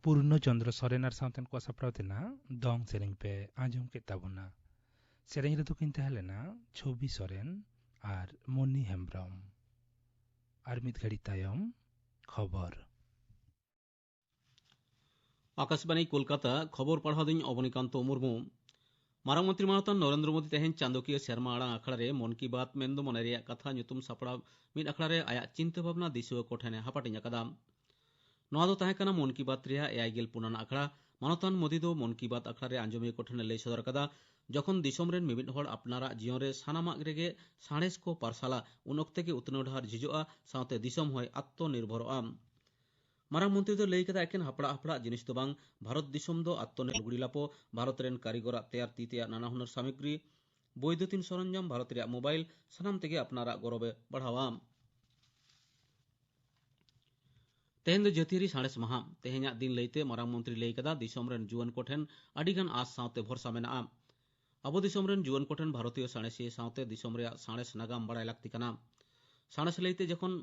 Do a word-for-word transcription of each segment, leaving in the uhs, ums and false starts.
ᱯᱩᱨᱱᱚ ᱪᱚᱱᱫᱨᱚ ᱥᱚᱨᱮᱱ ᱟᱨ ᱥᱟᱶᱛᱮᱱ ᱠᱚᱣᱟᱜ ᱥᱟᱯᱲᱟᱣ ᱛᱮᱱᱟᱜ ᱫᱚᱝ ᱥᱮᱨᱮᱧ ᱯᱮ ᱟᱸᱡᱚᱢ ᱠᱮᱫ ᱛᱟᱵᱚᱱᱟ᱾ ᱥᱮᱨᱮᱧ ᱨᱮᱫᱚ ᱠᱤᱱ ᱛᱟᱦᱮᱸ ᱞᱮᱱᱟ ᱪᱷᱚᱵᱤ ᱥᱚᱨᱮᱱ ᱟᱨ ᱢᱚᱱᱤ ᱦᱮᱢᱵᱽᱨᱚᱢ᱾ ᱟᱨ ᱢᱤᱫ ᱜᱷᱟᱹᱲᱤ ᱛᱟᱭᱚᱢ ᱠᱷᱚᱵᱚᱨ᱾ ᱟᱠᱟᱥᱵᱟᱬᱤ ᱠᱳᱞᱠᱟᱛᱟ, ᱠᱷᱚᱵᱚᱨ ᱯᱟᱲᱦᱟᱣ ᱫᱤᱧ ᱚᱵᱚᱱᱤᱠᱟᱱᱛᱚ ᱢᱩᱨᱢᱩ᱾ ᱢᱟᱨᱟᱝ ᱢᱚᱱᱛᱨᱤ ᱢᱟᱱᱚᱛᱟᱱ ᱱᱚᱨᱮᱱᱫᱨᱚ ᱢᱳᱫᱤ ᱛᱮᱦᱮᱧ ᱪᱟᱸᱫᱚᱠᱤᱭᱟᱹ ᱥᱮᱨᱢᱟ ᱟᱲᱟᱝ ᱟᱠᱷᱲᱟ ᱨᱮ ᱢᱚᱱ ᱠᱤ ᱵᱟᱛ ᱢᱮᱱᱫᱚ ᱢᱚᱱᱮ ᱨᱮᱭᱟᱜ ᱠᱟᱛᱷᱟ ᱧᱩᱛᱩᱢ ᱥᱟᱯᱲᱟᱣ ᱢᱤᱫ ᱟᱠᱷᱲᱟ ᱨᱮ ᱟᱭᱟᱜ ᱪᱤᱱᱛᱟᱹ ᱵᱷᱟᱵᱽᱱᱟ ᱫᱤᱥᱩᱣᱟᱹ ᱠᱚ ᱴᱷᱮᱱᱮ ᱦᱟᱯᱟᱴᱤᱧ ᱟᱠᱟᱫᱟ᱾ ᱱᱚᱣᱟ ᱫᱚ ᱛᱟᱦᱮᱸ ᱠᱟᱱᱟ ᱢᱚᱱ ᱠᱤ ᱵᱟᱛ ᱨᱮᱭᱟᱜ ᱮᱭᱟᱭ ᱜᱮᱞ ᱯᱩᱱ ᱟᱱᱟᱜ ᱟᱠᱷᱲᱟ᱾ ᱢᱟᱱᱚᱛᱟᱱ ᱢᱳᱫᱤ ᱫᱚ ᱢᱚᱱ ᱠᱤ ᱵᱟᱛ ᱟᱠᱷᱲᱟ ᱨᱮ ᱟᱸᱡᱚᱢᱤᱭᱟᱹ ᱠᱚ ᱴᱷᱮᱱᱮ ᱞᱟᱹᱭ ᱥᱚᱫᱚᱨ ᱟᱠᱟᱫᱟ, ᱡᱚᱠᱷᱚᱱ ᱫᱤᱥᱚᱢ ᱨᱮᱱ ᱢᱤᱢᱤᱫ ᱦᱚᱲ ᱟᱯᱱᱟᱨᱟᱜ ᱡᱤᱭᱚᱱ ᱨᱮ ᱥᱟᱱᱟᱢᱟᱜ ᱨᱮᱜᱮ ᱥᱟᱬᱮᱥ ᱠᱚ ᱯᱟᱨᱥᱟᱞᱟ, ᱩᱱ ᱚᱠᱛᱮ ᱜᱮ ᱩᱛᱱᱟᱹᱣ ᱰᱟᱦᱟᱨ ᱡᱷᱤᱡᱚᱜᱼᱟ, ᱥᱟᱶᱛᱮ ᱫᱤᱥᱚᱢ ᱦᱚᱸᱭ ᱟᱛᱛᱚ ᱱᱤᱨᱵᱷᱚᱨᱚᱜᱼᱟ᱾ ᱢᱟᱨᱟᱝ ᱢᱚᱱᱛᱨᱤ ᱫᱚ ᱞᱟᱹᱭ ᱠᱮᱫᱟ, ᱮᱠᱮᱱ ᱦᱟᱯᱲᱟᱜ ᱦᱟᱯᱲᱟᱜ ᱡᱤᱱᱤᱥ ᱫᱚ ᱵᱟᱝ, ᱵᱷᱟᱨᱚᱛ ᱫᱤᱥᱚᱢ ᱫᱚ ᱟᱛᱛᱚ ᱞᱩᱜᱽᱲᱤ ᱞᱟᱯᱚ, ᱵᱷᱟᱨᱚᱛ ᱨᱮᱱ ᱠᱟᱹᱨᱤᱜᱚᱨᱟᱜ ᱛᱮᱭᱟᱨ ᱛᱤ ᱛᱮᱭᱟᱜ ᱱᱟᱱᱟ ᱦᱩᱱᱟᱹᱨ ᱥᱟᱢᱚᱜᱽᱨᱤ, ᱵᱳᱭᱫᱩᱛᱤᱱ ᱥᱚᱨᱚᱧᱡᱟᱢ, ᱵᱷᱟᱨᱚᱛ ᱨᱮᱭᱟᱜ ᱢᱳᱵᱟᱭᱤᱞ, ᱥᱟᱱᱟᱢ ᱛᱮᱜᱮ ᱟᱯᱱᱟᱨᱟᱜ ᱜᱚᱨᱚᱵᱮ ᱵᱟᱲᱦᱟᱣᱟ᱾ ᱛᱮᱦᱮᱧ ᱫᱚ ᱡᱟᱹᱛᱤᱭᱟᱹᱨᱤ ᱥᱟᱬᱮᱥ ᱢᱟᱦᱟ᱾ ᱛᱮᱦᱮᱧᱟᱜ ᱫᱤᱱ ᱞᱟᱹᱭᱛᱮ ᱢᱟᱨᱟᱝ ᱢᱚᱱᱛᱨᱤ ᱞᱟᱹᱭ ᱠᱟᱫᱟ, ᱫᱤᱥᱚᱢ ᱨᱮᱱ ᱡᱩᱣᱟᱹᱱ ᱠᱚᱴᱷᱮᱱ ᱟᱹᱰᱤᱜᱟᱱ ᱟᱸᱥ ᱥᱟᱶᱛᱮ ᱵᱷᱚᱨᱥᱟ ᱢᱮᱱᱟᱜᱼᱟ᱾ ᱟᱵᱚ ᱫᱤᱥᱚᱢ ᱨᱮᱱ ᱡᱩᱣᱟᱹᱱ ᱠᱚᱴᱷᱮᱱ ᱵᱷᱟᱨᱚᱛᱤᱭᱚ ᱥᱟᱬᱮᱥᱤᱭᱟᱹ ᱥᱟᱶᱛᱮ ᱫᱤᱥᱚᱢ ᱨᱮᱭᱟᱜ ᱥᱟᱬᱮᱥ ᱱᱟᱜᱟᱢ ᱵᱟᱲᱟᱭ ᱞᱟᱹᱠᱛᱤ ᱠᱟᱱᱟ᱾ ᱥᱟᱬᱮᱥ ᱞᱟᱹᱭᱛᱮ ᱡᱚᱠᱷᱚᱱ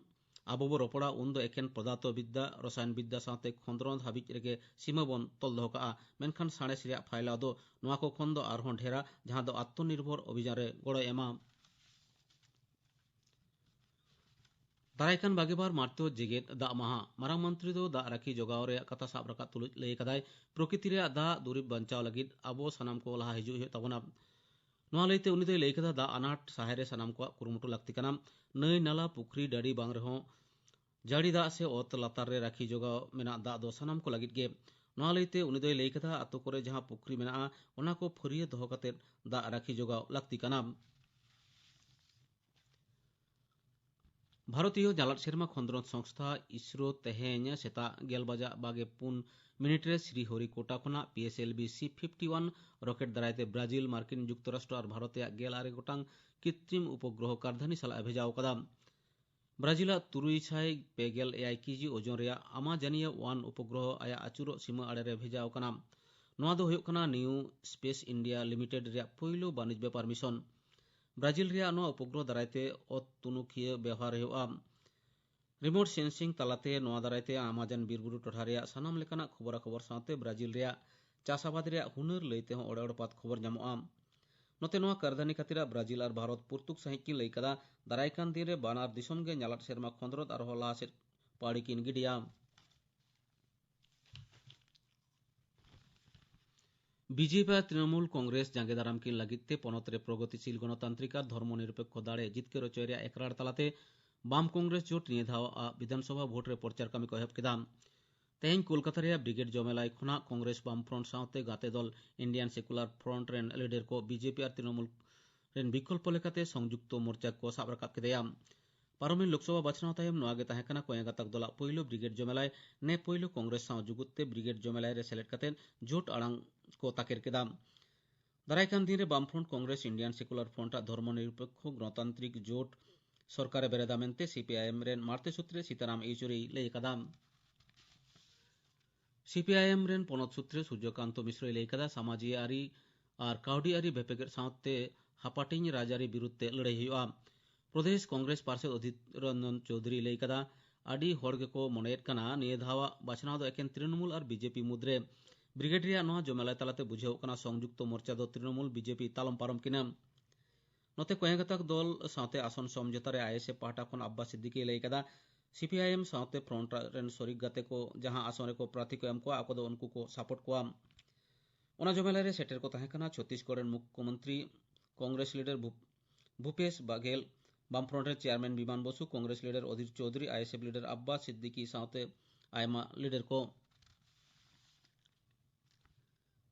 ᱟᱵᱚ ᱵᱚ ᱨᱚᱯᱚᱲᱟ, ᱩᱱ ᱫᱚ ᱮᱠᱮᱱ ᱯᱚᱫᱟᱨᱛᱷᱚ ᱵᱤᱫᱽᱫᱟ, ᱨᱚᱥᱟᱭᱚᱱ ᱵᱤᱫᱽᱫᱟ ᱥᱟᱶᱛᱮ ᱠᱷᱚᱸᱫᱽᱨᱚᱸᱫᱽ ᱦᱟᱹᱵᱤᱡ ᱨᱮᱜᱮ ᱥᱤᱢᱟᱹ ᱵᱚᱱ ᱛᱚᱞ ᱫᱚᱦᱚ ᱠᱟᱜᱼᱟ᱾ ᱢᱮᱱᱠᱷᱟᱱ ᱥᱟᱬᱮᱥ ᱨᱮᱭᱟᱜ ᱯᱷᱟᱭᱞᱟᱣ ᱫᱚ ᱱᱚᱣᱟ ᱠᱚ ᱠᱷᱚᱱ ᱫᱚ ᱟᱨᱦᱚᱸ ᱰᱷᱮᱨᱟ, ᱡᱟᱦᱟᱸ ᱫᱚ ᱟᱛᱢᱚᱱᱤᱨᱵᱷᱚᱨ ᱚᱵᱷᱤᱡᱟᱱ ᱨᱮ ᱜᱚᱲᱚᱭ ᱮᱢᱟ᱾ ᱫᱟᱨᱟᱭ ᱠᱟᱱ ᱵᱟᱜᱮ ᱵᱟᱨ ᱢᱟᱨᱪ ᱫᱚ ᱡᱮᱜᱮᱛ ᱫᱟᱜ ᱢᱟᱦᱟ᱾ ᱢᱟᱨᱟᱝ ᱢᱚᱱᱛᱨᱤ ᱫᱚ ᱫᱟᱜ ᱨᱟᱹᱠᱷᱤ ᱡᱚᱜᱟᱣ ᱨᱮᱭᱟᱜ ᱠᱟᱛᱷᱟ ᱥᱟᱵ ᱨᱟᱠᱟᱵ ᱛᱩᱞᱩᱡ ᱞᱟᱹᱭ ᱠᱟᱫᱟᱭ, ᱯᱨᱚᱠᱤᱛᱤ ᱨᱮᱭᱟᱜ ᱫᱟᱜ ᱫᱩᱨᱤᱵ ᱵᱟᱧᱪᱟᱣ ᱞᱟᱹᱜᱤᱫ ᱟᱵᱚ ᱥᱟᱱᱟᱢ ᱠᱚ ᱞᱟᱦᱟ ᱦᱤᱡᱩᱜ ᱦᱩᱭᱩᱜ ᱛᱟᱵᱚᱱᱟ᱾ ᱱᱚᱣᱟ ᱞᱟᱹᱭᱛᱮ ᱩᱱᱤ ᱫᱚᱭ ᱞᱟᱹᱭ ᱠᱮᱫᱟ, ᱫᱟᱜ ᱟᱱᱟᱴ ᱥᱟᱦᱟᱭ ᱨᱮ ᱥᱟᱱᱟᱢ ᱠᱚᱣᱟᱜ ᱠᱩᱨᱩᱢᱩᱴᱩ ᱞᱟᱹᱠᱛᱤ ᱠᱟᱱᱟ᱾ ᱱᱟᱹᱭ, ᱱᱟᱞᱟ, ᱯᱩᱠᱷᱨᱤ, ᱰᱟᱹᱰᱤ ᱵᱟᱝ ᱨᱮᱦᱚᱸ ᱡᱟᱹᱲᱤ ᱫᱟᱜ ᱥᱮ ᱚᱛ ᱞᱟᱛᱟᱨ ᱨᱮ ᱨᱟᱹᱠᱷᱤ ᱡᱚᱜᱟᱣ ᱢᱮᱱᱟᱜ ᱫᱟᱜ ᱫᱚ ᱥᱟᱱᱟᱢ ᱠᱚ ᱞᱟᱹᱜᱤᱫ ᱜᱮ᱾ ᱱᱚᱣᱟ ᱞᱟᱹᱭᱛᱮ ᱩᱱᱤ ᱫᱚᱭ ᱞᱟᱹᱭ ᱠᱮᱫᱟ, ᱟᱛᱳ ᱠᱚᱨᱮ ᱡᱟᱦᱟᱸ ᱯᱩᱠᱷᱨᱤ ᱢᱮᱱᱟᱜᱼᱟ, ᱚᱱᱟ ᱠᱚ ᱯᱷᱟᱹᱨᱭᱟᱹ ᱫᱚᱦᱚ ᱠᱟᱛᱮ ᱫᱟᱜ ᱨᱟᱹᱠᱷᱤ ᱡᱚᱜᱟᱣ ᱞᱟᱹᱠᱛᱤ ᱠᱟᱱᱟ᱾ ᱵᱷᱟᱨᱚᱛᱤᱭᱚ ᱡᱟᱞᱟᱫ ᱥᱮᱨᱢᱟ ᱠᱷᱚᱸᱫᱽᱨᱚᱸᱫᱽ ᱥᱚᱝᱥᱛᱷᱟ ᱤᱥᱨᱳ ᱛᱮᱦᱮᱧ ᱥᱮᱛᱟᱜ ᱜᱮᱞ ᱵᱟᱡᱟᱜ ᱵᱟᱜᱮ ᱯᱩᱱ ᱢᱤᱱᱤᱴ ᱨᱮ ᱥᱨᱤᱦᱚᱨᱤᱠᱳᱴᱟ ᱠᱷᱚᱱᱟᱜ ᱯᱤ ᱮᱥ ᱮᱞ ᱵᱷᱤ ᱥᱤ ᱯᱷᱤᱯᱴᱤ ᱳᱣᱟᱱ ᱨᱚᱠᱮᱴ ᱫᱟᱨᱟᱭ ᱛᱮ ᱵᱨᱟᱡᱤᱞ, ᱢᱟᱨᱠᱤᱱ ᱡᱩᱠᱛᱚᱨᱟᱥᱴᱨᱚ ᱟᱨ ᱵᱷᱟᱨᱚᱛ ᱨᱮᱭᱟᱜ ᱜᱮᱞ ᱟᱨᱮ ᱜᱚᱴᱟᱝ ᱠᱤᱛᱨᱤᱢ ᱩᱯᱚᱜᱨᱚᱦᱚ ᱠᱟᱨᱫᱷᱟᱱᱤ ᱥᱟᱞᱟᱜ ᱮ ᱵᱷᱮᱡᱟ ᱟᱠᱟᱫᱟ᱾ ᱵᱨᱟᱡᱤᱞᱟᱜ ᱛᱩᱨᱩᱭ ᱥᱟᱭ ᱯᱮ ᱜᱮᱞ ᱮᱭᱟᱭ ᱠᱮᱡᱤ ᱳᱡᱚᱱ ᱨᱮᱭᱟᱜ ᱟᱢᱟᱡᱟᱱᱤᱭᱟ ᱳᱣᱟᱱ ᱩᱯᱚᱜᱨᱚᱦᱚ ᱟᱭᱟᱜ ᱟᱹᱪᱩᱨᱚᱜ ᱥᱤᱢᱟᱹ ᱟᱲᱮ ᱨᱮ ᱵᱷᱮᱡᱟ ᱟᱠᱟᱱᱟ᱾ ᱱᱚᱣᱟ ᱫᱚ ᱦᱩᱭᱩᱜ ᱠᱟᱱᱟ ᱱᱤᱭᱩ ᱥᱯᱮᱥ ᱤᱱᱰᱤᱭᱟ ᱞᱤᱢᱤᱴᱮᱰ ᱨᱮᱭᱟᱜ ᱯᱩᱭᱞᱩ ᱵᱟᱹᱱᱤᱡᱽ ᱵᱮᱯᱟᱨ ᱢᱤᱥᱚᱱ᱾ ᱵᱨᱟᱡᱤᱞ ᱨᱮᱭᱟᱜ ᱱᱚᱣᱟ ᱩᱯᱚᱜᱨᱚᱦᱚ ᱫᱟᱨᱟᱭ ᱛᱮ ᱚᱛ ᱛᱩᱱᱩᱠᱷᱤᱭᱟᱹ ᱵᱮᱣᱦᱟᱨ ᱦᱩᱭᱩᱜᱼᱟ᱾ Remote sensing ᱛᱟᱞᱟᱛᱮ ᱱᱚᱣᱟ ᱫᱟᱨᱟᱭ ᱛᱮ ᱟᱢᱟᱡᱟᱱ ᱵᱤᱨ ᱵᱩᱨᱩ ᱴᱚᱴᱷᱟ ᱨᱮᱭᱟᱜ ᱥᱟᱱᱟᱢ ᱞᱮᱠᱟᱱᱟᱜ ᱠᱷᱚᱵᱚᱨᱟ ᱠᱷᱚᱵᱚᱨ ᱥᱟᱶᱛᱮ ᱵᱨᱟᱡᱤᱞ ᱨᱮᱭᱟᱜ ᱪᱟᱥ ᱟᱵᱟᱫ ᱨᱮᱭᱟᱜ ᱦᱩᱱᱟᱹᱨ ᱞᱟᱹᱭ ᱛᱮᱦᱚᱸ ᱚᱲᱮ ᱚᱲᱯᱟᱛ ᱠᱷᱚᱵᱚᱨ ᱧᱟᱢᱚᱜᱼᱟ᱾ ᱱᱚᱛᱮ ᱱᱚᱣᱟ ᱠᱟᱨᱫᱷᱟᱹᱱᱤ ᱠᱷᱟᱹᱛᱤᱨᱟᱜ ᱵᱨᱟᱡᱤᱞ ᱟᱨ ᱵᱷᱟᱨᱚᱛ ᱯᱩᱨᱛᱩᱠ ᱥᱟᱹᱦᱤᱡ ᱠᱤᱱ ᱞᱟᱹᱭ ᱠᱟᱫᱟ, ᱫᱟᱨᱟᱭ ᱠᱟᱱ ᱫᱤᱱ ᱨᱮ ᱵᱟᱱᱟᱨ ᱫᱤᱥᱚᱢ ᱜᱮ ᱧᱟᱞᱟᱫ ᱥᱮᱨᱢᱟ ᱠᱷᱚᱸᱫᱽᱨᱚᱸᱫ ᱟᱨᱦᱚᱸ ᱞᱟᱦᱟ ᱥᱮᱫ ᱯᱟᱹᱲᱤ ᱠᱤᱱ ᱜᱤᱰᱤᱭᱟ᱾ ᱵᱤᱡᱮᱯᱤ ᱟᱨ ᱛᱨᱤᱱᱚᱢᱩᱞ ᱠᱚᱝᱜᱨᱮᱥ ᱡᱟᱸᱜᱮ ᱫᱟᱨᱟᱢ ᱠᱤᱱ ᱞᱟᱹᱜᱤᱫ ᱛᱮ ᱯᱚᱱᱚᱛ ᱨᱮ ᱯᱨᱚᱜᱚᱛᱤᱥᱤᱞ ᱜᱚᱱᱚᱛᱟᱱᱛᱨᱤᱠ ᱟᱨ ᱫᱷᱚᱨᱢᱚ ᱱᱤᱨᱚᱯᱮᱠᱠᱷᱚ ᱫᱟᱲᱮ ᱡᱤᱛᱠᱟᱹᱨ ᱦᱚᱪᱚᱭ ᱨᱮᱭᱟᱜ ᱮᱠᱨᱟᱲ ᱛᱟᱞᱟᱛᱮ ᱵᱟᱢ ᱠᱚᱝᱜᱨᱮᱥ ᱡᱳᱴ ᱱᱤᱭᱟᱹ ᱫᱷᱟᱣ ᱟᱜ ᱵᱤᱫᱷᱟᱱᱥᱚᱵᱷᱟ ᱵᱷᱳᱴ ᱨᱮ ᱯᱨᱚᱪᱟᱨ ᱠᱟᱹᱢᱤ ᱠᱚ ᱮᱦᱚᱵ ᱠᱮᱫᱟ᱾ ᱛᱮᱦᱮᱧ ᱠᱳᱞᱠᱟᱛᱟ ᱨᱮᱭᱟᱜ ᱵᱨᱤᱜᱮᱰ ᱡᱚᱢᱮᱞᱟᱭ ᱠᱷᱚᱱᱟᱜ ᱠᱚᱝᱜᱨᱮᱥ ᱵᱟᱢ ᱯᱷᱨᱚᱱᱴ ᱥᱟᱶᱛᱮ ᱜᱟᱛᱮ ᱫᱚᱞ ᱤᱱᱰᱤᱭᱟᱱ ᱥᱮᱠᱩᱞᱟᱨ ᱯᱷᱨᱚᱱᱴ ᱨᱮᱱ ᱞᱤᱰᱟᱨ ᱠᱚ ᱵᱤᱡᱮᱯᱤ ᱟᱨ ᱛᱨᱤᱱᱚᱢᱩᱞ ᱨᱮᱱ ᱵᱤᱠᱚᱞᱯᱚ ᱞᱮᱠᱟᱛᱮ ᱥᱚᱝᱡᱩᱠᱛᱚ ᱢᱳᱨᱪᱟ ᱠᱚ ᱥᱟᱵ ᱨᱟᱠᱟᱵ ᱠᱮᱫᱮᱭᱟ᱾ ᱯᱟᱨᱚᱢᱮᱱ ᱞᱳᱠᱥᱚᱵᱷᱟ ᱵᱟᱪᱷᱱᱟᱣ ᱛᱟᱭᱚᱢ ᱱᱚᱣᱟ ᱜᱮ ᱛᱟᱦᱮᱸ ᱠᱟᱱᱟ ᱠᱚᱭᱮ ᱜᱟᱛᱟᱠ ᱫᱚᱞᱟᱜ ᱯᱳᱭᱞᱳ ᱵᱨᱤᱜᱮᱰ ᱡᱚᱢᱮᱞᱟᱭ᱾ ᱱᱮ ᱯᱳᱭᱞᱳ ᱠᱚᱝᱜᱨᱮᱥ ᱥᱟᱶ ᱡᱩᱜᱩᱫ ᱛᱮ ᱵᱨᱤᱜᱮᱰ ᱡᱚᱢᱮᱞᱟᱭ ᱨᱮ ᱥᱮᱞᱮᱫ ᱠᱟᱛᱮ ᱡᱳᱴ ᱟᱲᱟᱝ ᱠᱚ ᱛᱟᱠᱮᱨ ᱠᱮᱫᱟ᱾ ᱫᱟᱨᱟᱭ ᱠᱟᱱ ᱫᱤᱱ ᱨᱮ ᱵᱟᱢ ᱯᱷᱨᱚᱱᱴ ᱠᱚᱝᱜᱨᱮᱥ ᱤᱱᱰᱤᱭᱟᱱ ᱥᱮᱠᱩᱞᱟᱨ ᱯᱷᱨᱚᱱᱴ ᱟᱜ ᱫᱷᱚᱨᱢᱚ ᱱᱤᱨᱚᱯᱮᱠᱠᱷᱚ ᱜᱚᱱᱚᱛᱟᱱᱛᱨᱤᱠ ᱡᱳᱴ ᱥᱚᱨᱠᱟᱨ ᱮ ᱵᱮᱨᱮᱫᱟ ᱢᱮᱱᱛᱮ ᱥᱤᱯᱤᱟᱭᱮᱢ ᱨᱮᱱ ᱢᱟᱬᱛᱮ ᱥᱩᱛᱨᱮ ᱥᱤᱛᱟᱨᱟᱢ ᱤᱭᱮᱪᱩᱨᱤᱭ ᱞᱟᱹᱭ ᱟᱠᱟᱫᱟ᱾ ᱥᱤᱯᱤᱟᱭᱮᱢ ᱨᱮᱱ ᱯᱚᱱᱚᱛ ᱥᱩᱛᱨᱮ ᱥᱩᱨᱡᱚᱠᱟᱱᱛᱚ ᱢᱤᱥᱨᱚᱭ ᱞᱟᱹᱭ ᱟᱠᱟᱫᱟ, ᱥᱟᱢᱟᱡᱤᱭᱟᱹᱨᱤ ᱟᱨ ᱠᱟᱹᱣᱰᱤ ᱟᱹᱨᱤ ᱵᱷᱮᱯᱮᱜᱮᱫ ᱥᱟᱶᱛᱮ ᱦᱟᱯᱟᱴᱤᱧ ᱨᱟᱡᱽᱟᱹᱨᱤ ᱵᱤᱨᱩᱫᱽ ᱛᱮ ᱞᱟᱹᱲᱦᱟᱹᱭ ᱦᱩᱭᱩᱜᱼᱟ᱾ ᱯᱨᱚᱫᱮᱥ ᱠᱚᱝᱜᱨᱮᱥ ᱯᱟᱨᱥᱮᱫ ᱚᱫᱷᱤᱨ ᱨᱚᱧᱡᱚᱱ ᱪᱳᱣᱫᱷᱩᱨᱤ ᱞᱟᱹᱭ ᱟᱠᱟᱫᱟ, ᱟᱹᱰᱤ ᱦᱚᱲ ᱜᱮᱠᱚ ᱢᱚᱱᱮᱭᱮᱫ ᱠᱟᱱᱟ ᱱᱤᱭᱟᱹ ᱫᱷᱟᱣᱟᱜ ᱵᱟᱪᱷᱱᱟᱣ ᱫᱚ ᱮᱠᱮᱱ ᱛᱨᱤᱱᱚᱢᱩᱞ ᱟᱨ ᱵᱤᱡᱮᱯᱤ ᱢᱩᱫᱽᱨᱮ ᱵᱨᱤᱜᱮᱰ ᱨᱮᱭᱟᱜ ᱱᱚᱣᱟ ᱡᱚᱢᱮᱞᱟᱭ ᱛᱟᱞᱟᱛᱮ ᱵᱩᱡᱷᱟᱹᱣᱚᱜ ᱠᱟᱱᱟ ᱥᱚᱝᱡᱩᱠᱛᱚ ᱢᱳᱨᱪᱟ ᱫᱚ ᱛᱨᱤᱱᱚᱢᱩᱞ ᱵᱤᱡᱮᱯᱤ ᱛᱟᱞᱚᱢ ᱯᱟᱨᱚᱢ ᱠᱤᱱᱟ᱾ ᱱᱚᱛᱮ ᱠᱚᱭᱮ ᱜᱟᱛᱟᱠ ᱫᱚᱞ ᱥᱟᱶᱛᱮ ᱟᱥᱚᱱ ᱥᱚᱢᱡᱚᱛᱟ ᱨᱮ ᱟᱭᱮᱥᱮᱯ ᱯᱟᱦᱴᱟ ᱠᱷᱚᱱ ᱟᱵᱵᱟᱥ ᱥᱤᱫᱫᱤᱠᱤᱭ ᱞᱟᱹᱭ ᱠᱟᱫᱟ, ᱥᱤᱯᱤᱟᱭᱮᱢ ᱥᱟᱶᱛᱮ ᱯᱷᱨᱚᱱᱴ ᱨᱮᱱ ᱥᱚᱨᱤᱠ ᱜᱟᱛᱮ ᱠᱚ ᱡᱟᱦᱟᱸ ᱟᱥᱚᱱ ᱨᱮᱠᱚ ᱯᱨᱟᱨᱛᱷᱤ ᱠᱚ ᱮᱢ ᱠᱚᱣᱟ, ᱟᱠᱚ ᱫᱚ ᱩᱱᱠᱩ ᱠᱚ ᱥᱟᱯᱳᱨᱴ ᱠᱚᱣᱟ᱾ ᱚᱱᱟ ᱡᱚᱢᱮᱞᱟᱭ ᱨᱮ ᱥᱮᱴᱮᱨ ᱠᱚ ᱛᱟᱦᱮᱸ ᱠᱟᱱᱟ ᱪᱷᱚᱛᱤᱥᱜᱚᱲ ᱨᱮᱱ ᱢᱩᱠᱠᱷᱚᱢᱚᱱᱛᱨᱤ ᱠᱚᱝᱜᱨᱮᱥ ᱞᱤᱰᱟᱨ ᱵᱷᱩ-, ᱵᱷᱩᱯᱮᱥ ᱵᱟᱜᱷᱮᱞ, ᱵᱟᱢᱯᱷᱨᱚᱱᱴ ᱨᱮᱱ chairman Biman Basu, Congress leader Adhir Chowdhury, ISF leader Abbas Siddiqui ᱥᱟᱶᱛᱮ ᱟᱭᱢᱟ ᱞᱤᱰᱟᱨ ᱠᱚ᱾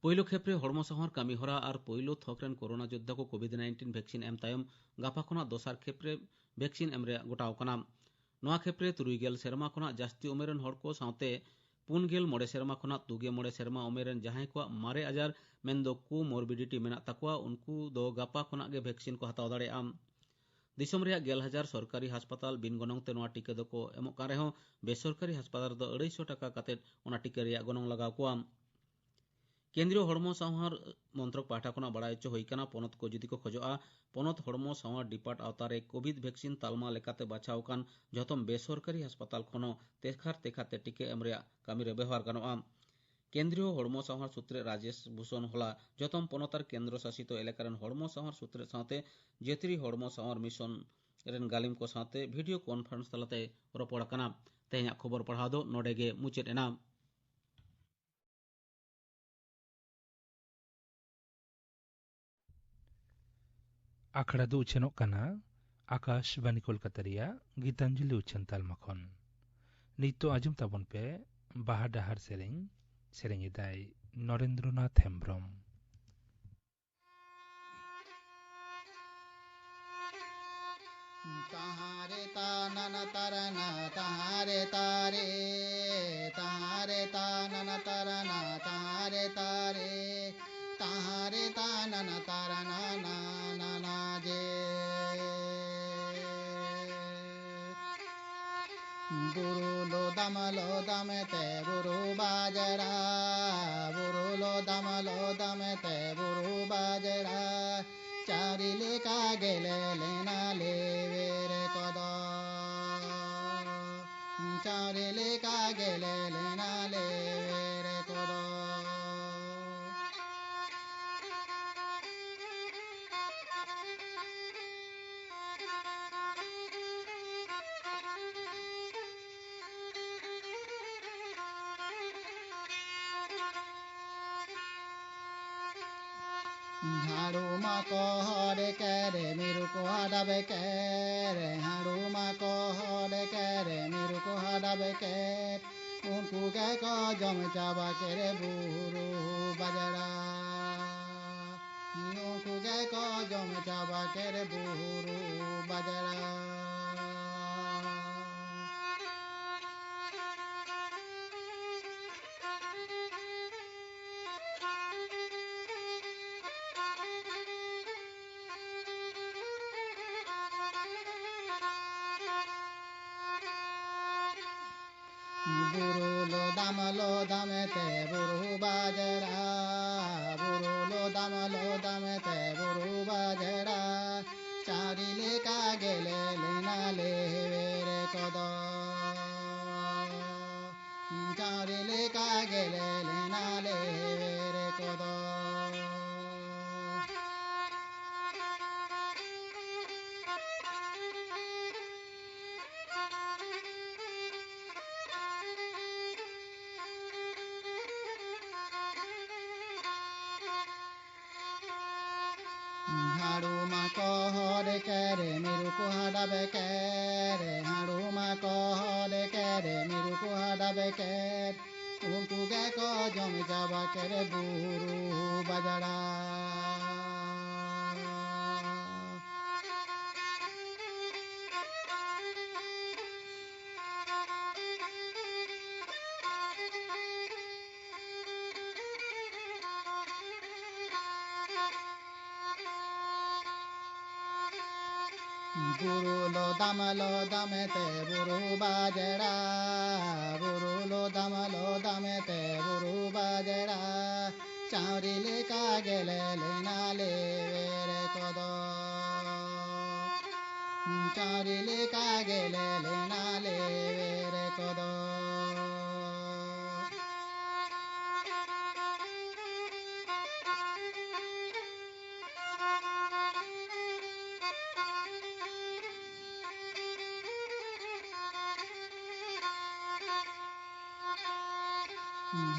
ᱯᱳᱭᱞᱳ ᱠᱷᱮᱯ ᱨᱮ ᱦᱚᱲᱢᱚ ᱥᱟᱶᱟᱨ ᱠᱟᱹᱢᱤ ᱦᱚᱨᱟ ᱟᱨ ᱯᱳᱭᱞᱳ ᱛᱷᱚᱠ ᱨᱮᱱ ᱠᱳᱨᱳᱱᱟ ᱡᱳᱫᱽᱫᱷᱟ ᱠᱚ ᱠᱳᱵᱷᱤᱰ ᱱᱟᱭᱤᱱᱴᱤᱱ ᱵᱷᱮᱠᱥᱤᱱ ᱮᱢ ᱛᱟᱭᱚᱢ ᱜᱟᱯᱟ ᱠᱷᱚᱱᱟᱜ ᱫᱚᱥᱟᱨ ᱠᱷᱮᱯ ᱨᱮ ᱵᱷᱮᱠᱥᱤᱱ ᱮᱢ ᱨᱮᱭᱟᱜ ᱜᱚᱴᱟᱣ ᱠᱟᱱᱟ᱾ ᱱᱚᱣᱟ ᱠᱷᱮᱯ ᱨᱮ ᱛᱩᱨᱩᱭ ᱜᱮᱞ ᱥᱮᱨᱢᱟ ᱠᱷᱚᱱᱟᱜ ᱡᱟᱹᱥᱛᱤ ᱩᱢᱮᱨ ᱨᱮᱱ ᱦᱚᱲ ᱠᱚ ᱥᱟᱶᱛᱮ ᱯᱩᱱ ᱜᱮᱞ ᱢᱚᱬᱮ ᱥᱮᱨᱢᱟ ᱠᱷᱚᱱᱟᱜ ᱛᱩᱜᱮ ᱢᱚᱬᱮ ᱥᱮᱨᱢᱟ ᱩᱢᱮᱨ ᱨᱮᱱ ᱡᱟᱦᱟᱸᱭ ᱠᱚᱣᱟᱜ ᱢᱟᱨᱮ ᱟᱡᱟᱨ ᱢᱮᱱᱫᱚ ᱠᱳᱢᱚᱨᱵᱤᱰᱤᱴᱤ ᱢᱮᱱᱟᱜ ᱛᱟᱠᱚᱣᱟ, ᱩᱱᱠᱩ ᱫᱚ ᱜᱟᱯᱟ ᱠᱷᱚᱱᱟᱜ ᱜᱮ ᱵᱷᱮᱠᱥᱤᱱ ᱠᱚ ᱦᱟᱛᱟᱣ ᱫᱟᱲᱮᱭᱟᱜᱼᱟ᱾ ᱫᱤᱥᱚᱢ ᱨᱮᱭᱟᱜ ᱜᱮᱞ ᱦᱟᱡᱟᱨ ᱥᱚᱨᱠᱟᱨᱤ ᱦᱟᱥᱯᱟᱛᱟᱞ ᱵᱤᱱ ᱜᱚᱱᱚᱝ ᱛᱮ ᱱᱚᱣᱟ ᱴᱤᱠᱟᱹ ᱫᱚᱠᱚ ᱮᱢᱚᱜ ᱠᱟᱱ ᱨᱮᱦᱚᱸ, ᱵᱮᱥᱚᱨᱠᱟᱨᱤ ᱦᱟᱥᱯᱟᱛᱟᱞ ᱨᱮᱫᱚ ᱟᱹᱲᱟᱹᱭᱥᱚ ᱴᱟᱠᱟ ᱠᱟᱛᱮᱫ ᱚᱱᱟ ᱴᱤᱠᱟᱹ ᱨᱮᱭᱟᱜ ᱜᱚᱱᱚᱝ ᱞᱟᱜᱟᱣ ᱠᱚᱣᱟ᱾ ᱠᱮᱱᱫᱨᱤᱭᱚ ᱦᱚᱲᱢᱚ ᱥᱟᱶᱟᱨ ᱢᱚᱱᱛᱨᱚᱠ ᱯᱟᱦᱴᱟ ᱠᱷᱚᱱᱟᱜ ᱵᱟᱲᱟᱭ ᱦᱚᱪᱚ ᱦᱩᱭ ᱠᱟᱱᱟ, ᱯᱚᱱᱚᱛ ᱠᱚ ᱡᱩᱫᱤ ᱠᱚ ᱠᱷᱚᱡᱚᱜᱼᱟ, ᱯᱚᱱᱚᱛ ᱦᱚᱲᱢᱚ ᱥᱟᱶᱟᱨ ᱰᱤᱯᱟᱨᱴ ᱟᱣᱛᱟ ᱨᱮ ᱠᱳᱵᱷᱤᱰ ᱵᱷᱮᱠᱥᱤᱱ ᱛᱟᱞᱢᱟ ᱞᱮᱠᱟᱛᱮ ᱵᱟᱪᱷᱟᱣ ᱟᱠᱟᱱ ᱡᱷᱚᱛᱚᱢ ᱵᱮᱥᱚᱨᱠᱟᱨᱤ ᱦᱟᱥᱯᱟᱛᱟᱞ ᱠᱷᱚᱱ ᱦᱚᱸ ᱛᱮᱠᱷᱟᱨ ᱛᱮᱠᱷᱟᱨ ᱛᱮ ᱴᱤᱠᱟᱹ ᱮᱢ ᱨᱮᱭᱟᱜ ᱠᱟᱹᱢᱤ ᱨᱮ ᱵᱮᱣᱦᱟᱨ ᱜᱟᱱᱚᱜᱼᱟ᱾ ᱠᱮᱱᱫᱨᱤᱭᱚ ᱦᱚᱲᱢᱚ ᱥᱟᱶᱟᱨ ᱥᱩᱛᱨᱮᱫ ᱨᱟᱡᱮᱥ ᱵᱷᱩᱥᱚᱱ ᱦᱚᱞᱟ ᱡᱷᱚᱛᱚᱢ ᱯᱚᱱᱚᱛ ᱟᱨ ᱠᱮᱱᱫᱨᱚ ᱥᱟᱥᱤᱛ ᱮᱞᱟᱠᱟ ᱨᱮᱱ ᱦᱚᱲᱢᱚ ᱥᱟᱶᱟᱨ ᱥᱩᱛᱨᱮᱫ ᱥᱟᱶᱛᱮ ᱡᱟᱹᱛᱤᱭᱟᱹᱨᱤ ᱦᱚᱲᱢᱚ ᱥᱟᱶᱟᱨ ᱢᱤᱥᱚᱱ ᱨᱮᱱ ᱜᱟᱹᱞᱤᱢ ᱠᱚ ᱥᱟᱶᱛᱮ ᱵᱷᱤᱰᱤᱭᱳ ᱠᱚᱱᱯᱷᱟᱨᱮᱱᱥ ᱛᱟᱞᱟᱛᱮ ᱨᱚᱯᱚᱲ ᱟᱠᱟᱱᱟ᱾ ᱛᱮᱦᱮᱧᱟᱜ ᱠᱷᱚᱵᱚᱨ ᱯᱟᱲᱦᱟᱣ ᱫᱚ ᱱᱚᱰᱮ ᱜᱮ ᱢᱩᱪᱟᱹᱫ ᱮᱱᱟ᱾ ᱟᱠᱷᱲᱟ ᱫᱚ ᱩᱪᱷᱟᱹᱱᱚᱜ ᱠᱟᱱᱟ ᱟᱠᱟᱥᱵᱟᱱᱤ ᱠᱳᱞᱠᱟᱛᱟ ᱨᱮᱭᱟᱜ ᱜᱤᱛᱟᱧᱡᱚᱞᱤ ᱩᱪᱷᱟᱹᱱ ᱛᱟᱞᱢᱟ ᱠᱷᱚᱱ᱾ ᱱᱤᱛᱚᱜ ᱟᱸᱡᱚᱢ ᱛᱟᱵᱚᱱ ᱯᱮ ᱵᱟᱦᱟ ᱰᱟᱦᱟᱨ ᱥᱮᱨᱮᱧ, ᱥᱮᱨᱮᱧ ᱮᱫᱟᱭ ᱱᱚᱨᱮᱱᱫᱨᱚᱱᱟᱛᱷ ᱦᱮᱢᱵᱽᱨᱚᱢ᱾ ᱛᱟᱦᱟᱨᱮ ᱛᱟᱱᱟᱱᱟ ᱛᱟᱨᱟᱱᱟ ᱛᱟᱦᱟᱨᱮ ᱛᱟᱨᱮ, ᱛᱟᱦᱟᱨᱮ ᱛᱟᱱᱟᱱᱟ ᱛᱟᱨᱟᱱᱟ ᱛᱟᱦᱟᱨᱮ ᱛᱟᱨᱮ, ᱛᱟᱦᱟᱨᱮ ᱛᱟᱱᱟᱱᱟ ᱛᱟᱨᱟᱱᱟ ᱱᱟ ᱱᱟ ᱱᱟ ᱡᱮ᱾ ᱵᱩᱨᱩ ᱞᱚᱫᱟᱢ ᱞᱚᱫᱟᱢ ᱛᱮ ᱵᱩᱨᱩ ᱵᱟᱡᱽᱲᱟ, ᱵᱩᱨᱩ ᱞᱚᱫᱟᱢ ᱞᱚᱫᱟᱢ ᱛᱮ ᱵᱩᱨᱩ ᱵᱟᱡᱽᱲᱟ, ᱪᱟᱣᱨᱤ ᱞᱮᱠᱟ ᱜᱮᱞᱮ ᱞᱮᱱᱟ ᱞᱮᱣᱮᱨ ᱠᱚᱫᱚ, ᱪᱟᱣᱨᱤ ᱞᱮᱠᱟ ᱜᱮᱞᱮ ᱞᱮᱱᱟ ᱞᱮᱣᱮᱨ ᱠᱚᱫᱚ᱾ ᱦᱟᱲᱩᱢᱟ ᱠᱚ ᱦᱚᱲ ᱠᱮᱨᱮ, ᱢᱤᱨᱩ ᱠᱚ ᱦᱟᱰᱟᱵ ᱠᱮᱨᱮ, ᱦᱟᱲᱩᱢᱟ ᱠᱚ ᱦᱚᱲ ᱠᱮᱨᱮ, ᱢᱤᱨᱩ ᱠᱚ ᱦᱟᱰᱟᱵ ᱠᱮᱨᱮ, ᱩᱱᱠᱩ ᱜᱮᱠᱚ ᱡᱚᱢ ᱪᱟᱵᱟ ᱠᱮᱨᱮ ᱵᱩᱨᱩ ᱵᱟᱡᱽᱲᱟ᱾ ᱱᱩᱠᱩ ᱜᱮᱠᱚ ᱡᱚᱢ ᱪᱟᱵᱟ ᱠᱮᱫ ᱵᱩᱨᱩ ᱵᱟᱡᱽᱲᱟ᱾ ᱵᱩᱨᱩ ᱞᱚᱫᱟᱢ ᱞᱚᱫᱟᱢ ᱛᱮ ᱵᱩᱨᱩ ᱵᱟᱡᱽᱲᱟ᱾ ᱫᱟᱢ ᱞᱚ ᱫᱟᱢ ᱛᱮ ᱵᱩᱨᱩ ᱵᱟᱡᱽᱲᱟ, ᱪᱟᱣᱨᱤ ᱞᱮᱠᱟ ᱜᱮᱞᱮ ᱞᱮᱱᱟ ᱞᱮᱣᱮᱨ ᱠᱚᱫᱚ᱾ ᱪᱟᱣᱨᱤ ᱞᱮᱠᱟ ᱜᱮᱞᱮ ᱞᱮᱱᱟ ᱞᱮᱣᱮᱨ ᱠᱚᱫᱚ᱾ ᱦᱟᱲᱩᱢᱟ ᱠᱚ ᱦᱚᱲ ᱠᱮᱨᱮ ᱢᱤᱨᱩ ᱠᱚ ᱦᱟᱰᱟᱵ ᱠᱮᱨᱮ, ᱦᱟᱲᱩᱢᱟ ᱠᱚ ᱦᱚᱲ ᱠᱮᱨᱮ ᱢᱤᱨᱩ ᱠᱚ ᱦᱟᱰᱟᱵ ᱠᱮᱨᱮ, ᱩᱱᱠᱩ ᱜᱮᱠᱚ ᱡᱚᱢ ᱪᱟᱵᱟ ᱠᱮᱨᱮ ᱵᱩᱨᱩ ᱵᱟᱡᱽᱲᱟ᱾ ᱵᱩᱨᱩ ᱞᱚ ᱫᱟᱢ ᱞᱚ ᱫᱟᱢ ᱛᱮ ᱵᱩᱨᱩ ᱵᱟᱡᱽᱲᱟ, ᱵᱩᱨᱩ ᱞᱚ ᱫᱟᱢ ᱞᱚ ᱫᱟᱢ ᱛᱮ ᱵᱩᱨᱩ ᱵᱟᱡᱽᱲᱟ, ᱪᱟᱣᱨᱤ ᱞᱮᱠᱟ ᱜᱮᱞᱮ ᱞᱮᱱᱟ ᱞᱮᱣᱮᱨ ᱠᱚᱫᱚ᱾ ᱪᱟᱣᱨᱤ ᱞᱮᱠᱟ ᱜᱮᱞᱮ ᱞᱮᱱᱟ ᱞᱮᱣᱮᱨ ᱠᱚᱫᱚ᱾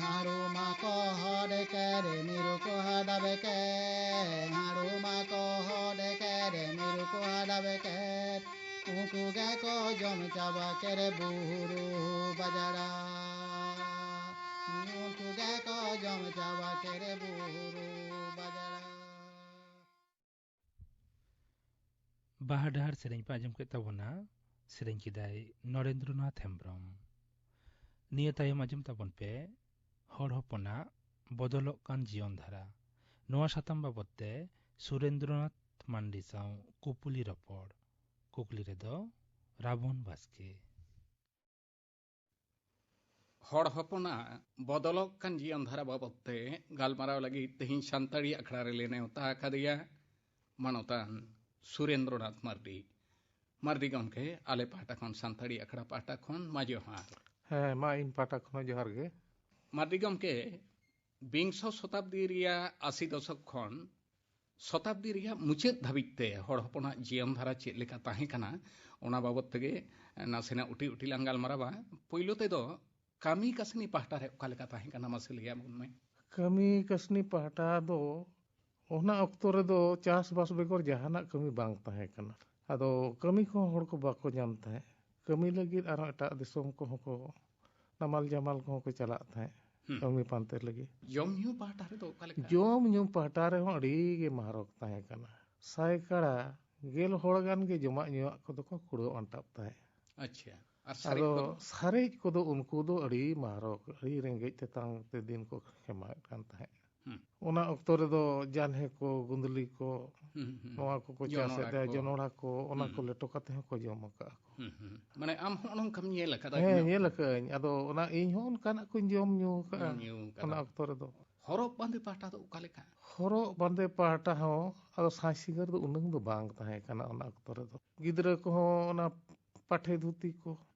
ᱦᱟᱲᱩᱢᱟ ᱠᱚ ᱦᱚᱲ ᱠᱮᱨᱮ ᱢᱤᱨᱩ ᱠᱚ ᱦᱟᱰᱟᱵ ᱠᱮᱨᱮ, ᱦᱟᱲᱩᱢᱟ ᱠᱚ ᱦᱚᱲ ᱠᱮᱨᱮ ᱢᱤᱨᱩ ᱠᱚ ᱦᱟᱰᱟᱵ ᱠᱮᱨᱮ, ᱩᱱᱠᱩ ᱜᱮᱠᱚ ᱡᱚᱢ ᱪᱟᱵᱟ ᱠᱮᱨᱮ ᱵᱩᱨᱩ ᱵᱟᱡᱽᱲᱟ᱾ ᱩᱱᱠᱩ ᱜᱮᱠᱚ ᱡᱚᱢ ᱪᱟᱵᱟ ᱠᱮᱨᱮ ᱵᱩᱨᱩ ᱵᱟᱡᱽᱲᱟ᱾ ᱵᱟᱦᱟ ᱰᱟᱦᱟᱨ ᱥᱮᱨᱮᱧ ᱯᱮ ᱟᱸᱡᱚᱢ ᱠᱮᱫ ᱛᱟᱵᱚᱱᱟ, ᱥᱮᱨᱮᱧ ᱠᱮᱫᱟᱭ ᱱᱚᱨᱮᱱᱫᱨᱚᱱᱟᱛᱷ ᱦᱮᱢᱵᱽᱨᱚᱢ᱾ ᱱᱤᱭᱟᱹ ᱛᱟᱭᱚᱢ ᱟᱸᱡᱚᱢ ᱛᱟᱵᱚᱱ ᱯᱮ ᱦᱚᱲ ᱦᱚᱯᱚᱱᱟᱜ ᱵᱚᱫᱚᱞᱚᱜ ᱠᱟᱱ ᱡᱤᱭᱚᱱ ᱫᱷᱟᱨᱟ᱾ ᱱᱚᱣᱟ ᱥᱟᱛᱟᱢ ᱵᱟᱵᱚᱛ ᱛᱮ ᱥᱩᱨᱮᱱᱫᱨᱚᱱᱟᱛᱷ ᱢᱟᱱᱰᱤ ᱥᱟᱶ ᱠᱩᱯᱩᱞᱤ ᱨᱚᱯᱚᱲ᱾ ᱠᱩᱠᱞᱤ ᱨᱮᱫᱚ ᱨᱟᱵᱚᱱ ᱵᱟᱥᱠᱮ᱾ ᱦᱚᱲ ᱦᱚᱯᱚᱱᱟᱜ ᱵᱚᱫᱚᱞᱚᱜ ᱠᱟᱱ ᱡᱤᱭᱚᱱ ᱫᱷᱟᱨᱟ ᱵᱟᱵᱚᱫ ᱛᱮ ᱜᱟᱞᱢᱟᱨᱟᱣ ᱞᱟᱹᱜᱤᱫ ᱛᱮᱦᱮᱧ ᱥᱟᱱᱛᱟᱲᱤ ᱟᱠᱷᱲᱟ ᱨᱮᱞᱮ ᱱᱮᱣᱛᱟ ᱟᱠᱟᱫᱮᱭᱟ ᱢᱟᱱᱚᱛᱟᱱ ᱥᱩᱨᱮᱱᱫᱨᱚᱱᱟᱛᱷ ᱢᱟᱨᱰᱤ᱾ ᱢᱟᱨᱰᱤ ᱜᱚᱢᱠᱮ, ᱟᱞᱮ ᱯᱟᱦᱴᱟ ᱠᱷᱚᱱ, ᱥᱟᱱᱛᱟᱲᱤ ᱟᱠᱷᱲᱟ ᱯᱟᱦᱴᱟ ᱠᱷᱚᱱ ᱢᱟ ᱡᱚᱦᱟᱨ᱾ ᱦᱮᱸ, ᱢᱟ ᱤᱧ ᱯᱟᱦᱴᱟ ᱠᱷᱚᱱ ᱦᱚᱸ ᱡᱚᱦᱟᱨ ᱜᱮ᱾ ᱢᱟᱨᱰᱤ ᱜᱚᱢᱠᱮ, ᱵᱤᱝᱥᱚ ᱥᱚᱛᱟᱵᱫᱤ ᱨᱮᱭᱟᱜ ᱟᱥᱤ ᱫᱚᱥᱚᱠ ᱠᱷᱚᱱ ᱥᱚᱛᱟᱵᱫᱤ ᱨᱮᱭᱟᱜ ᱢᱩᱪᱟᱹᱫ ᱫᱷᱟᱹᱵᱤᱡ ᱛᱮ ᱦᱚᱲ ᱦᱚᱯᱚᱱᱟᱜ ᱡᱤᱭᱚᱱ ᱫᱷᱟᱨᱟ ᱪᱮᱫ ᱞᱮᱠᱟ ᱛᱟᱦᱮᱸ ᱠᱟᱱᱟ, ᱚᱱᱟ ᱵᱟᱵᱚᱫ ᱛᱮᱜᱮ ᱱᱟᱥᱮᱱᱟᱜ ᱩᱴᱤ ᱩᱴᱤ ᱞᱟᱝ ᱜᱟᱞᱢᱟᱨᱟᱣᱟ᱾ ᱯᱳᱭᱞᱳ ᱛᱮᱫᱚ ᱠᱟᱹᱢᱤ ᱠᱟᱹᱥᱱᱤ ᱯᱟᱦᱴᱟ ᱨᱮ ᱚᱠᱟ ᱞᱮᱠᱟ ᱛᱟᱦᱮᱸ ᱠᱟᱱᱟ, ᱢᱟᱥᱮ ᱞᱟᱹᱭ ᱟᱵᱚᱱ ᱢᱮ᱾ ᱠᱟᱹᱢᱤ ᱠᱟᱹᱥᱱᱤ ᱯᱟᱦᱴᱟ ᱫᱚ ᱚᱱᱟ ᱚᱠᱛᱚ ᱨᱮᱫᱚ ᱪᱟᱥᱵᱟᱥ ᱵᱮᱜᱚᱨ ᱡᱟᱦᱟᱱᱟᱜ ᱠᱟᱹᱢᱤ ᱵᱟᱝ ᱛᱟᱦᱮᱸ ᱠᱟᱱᱟ᱾ ᱟᱫᱚ ᱠᱟᱹᱢᱤ ᱠᱚᱦᱚᱸ ᱦᱚᱲ ᱠᱚ ᱵᱟᱠᱚ ᱧᱟᱢ ᱛᱟᱦᱮᱸᱫ᱾ ᱠᱟᱹᱢᱤ ᱞᱟᱹᱜᱤᱫ ᱟᱨᱦᱚᱸ ᱮᱴᱟᱜ ᱫᱤᱥᱚᱢ ᱠᱚᱦᱚᱸ ᱠᱚ, ᱱᱟᱢᱟᱞ ᱡᱟᱢᱟᱞ ᱠᱚᱦᱚᱸ ᱠᱚ ᱪᱟᱞᱟᱜ ᱛᱟᱦᱮᱸᱫ ᱦᱩᱸ᱾ ᱠᱟᱹᱢᱤ ᱯᱟᱱᱛᱮ ᱞᱟᱹᱜᱤᱫ᱾ ᱡᱚᱢ ᱧᱩ ᱯᱟᱦᱴᱟ ᱨᱮᱫᱚ ᱚᱠᱟ ᱞᱮᱠᱟ? ᱡᱚᱢ ᱧᱩ ᱯᱟᱦᱴᱟ ᱨᱮᱦᱚᱸ ᱟᱹᱰᱤ ᱜᱮ ᱢᱟᱨᱚᱠ ᱛᱟᱦᱮᱸ ᱠᱟᱱᱟ᱾ ᱥᱟᱭᱠᱟᱲᱟ ᱜᱮᱞ ᱦᱚᱲ ᱜᱟᱱ ᱜᱮ ᱡᱚᱢᱟᱜ ᱧᱩᱣᱟᱜ ᱠᱚᱫᱚ ᱠᱚ ᱠᱩᱲᱟᱹᱣ ᱟᱱᱴᱟᱜ ᱛᱟᱦᱮᱸᱫ᱾ ᱟᱪᱪᱷᱟ, ᱟᱨ ᱥᱟᱨᱮᱡ ᱟᱫᱚ ᱠᱚᱫᱚ? ᱥᱟᱨᱮᱡ ᱠᱚᱫᱚ ᱩᱱᱠᱩ ᱫᱚ ᱟᱹᱰᱤ ᱢᱟᱨᱚᱠ, ᱟᱹᱰᱤ ᱨᱮᱸᱜᱮᱡ ᱛᱮᱛᱟᱝ ᱛᱮ ᱫᱤᱱ ᱠᱚ ᱠᱷᱮᱢᱟᱣᱮᱫ ᱠᱟᱱ ᱛᱟᱦᱮᱸᱫ᱾ ᱦᱩᱸ᱾ ᱚᱱᱟ ᱚᱠᱛᱚ ᱨᱮᱫᱚ ᱡᱟᱱᱦᱮ ᱠᱚ, ᱜᱩᱸᱫᱽᱞᱤ ᱠᱚ, ᱦᱩᱸ, ᱦᱩᱸ᱾ ᱱᱚᱣᱟ ᱠᱚᱠᱚ ᱪᱟᱥᱮᱫ ᱡᱚᱱᱚᱲᱟ ᱛᱟᱦᱮᱸᱫ, ᱠᱚ᱾ ᱡᱚᱱᱚᱲᱟ ᱠᱚ, ᱚᱱᱟ ᱦᱩᱸ᱾ ᱠᱚ ᱞᱮᱴᱚ ᱠᱟᱛᱮ ᱦᱚᱸᱠᱚ ᱡᱚᱢ ᱟᱠᱟᱫᱼᱟ ᱠᱚ᱾ ᱦᱩᱸ, ᱦᱩᱸ᱾ ᱢᱟᱱᱮ ᱟᱢ ᱦᱚᱸ ᱱᱚᱝᱠᱟᱢ ᱧᱮᱞ ᱟᱠᱟᱫᱟ ᱦᱮᱸ, ᱤᱱᱟᱹ ᱧᱮᱞ ᱚᱠᱛᱚ? ᱟᱠᱟᱫᱟᱹᱧ᱾ ᱟᱫᱚ ᱚᱱᱟ ᱤᱧ ᱦᱚᱸ ᱚᱱᱠᱟᱱᱟᱜ ᱠᱚᱧ ᱡᱚᱢ ᱧᱩ ᱟᱠᱟᱫᱼᱟ ᱡᱚᱢ ᱧᱩ ᱟᱠᱟᱫᱟ᱾ ᱚᱱᱟ ᱚᱠᱛᱚ ᱨᱮᱫᱚ᱾ ᱦᱚᱨᱚᱜ ᱵᱟᱸᱫᱮ ᱯᱟᱦᱴᱟ ᱫᱚ ᱚᱠᱟ ᱞᱮᱠᱟ? ᱦᱚᱨᱚᱜ ᱵᱟᱸᱫᱮ ᱯᱟᱦᱴᱟ ᱦᱚᱸ ᱟᱫᱚ ᱥᱟᱡᱽ ᱥᱤᱸᱜᱟᱹᱨ ᱫᱚ ᱩᱱᱟᱹᱝ ᱫᱚ ᱵᱟᱝ ᱛᱟᱦᱮᱸ ᱠᱟᱱᱟ ᱚᱱᱟ ᱚᱠᱛᱚ ᱨᱮᱫᱚ᱾ ᱜᱤᱫᱽᱨᱟᱹ ᱠᱚᱦᱚᱸ ᱚᱱᱟ ᱯᱟᱴᱷᱮ ᱫᱷᱩᱛᱤ ᱠᱚ,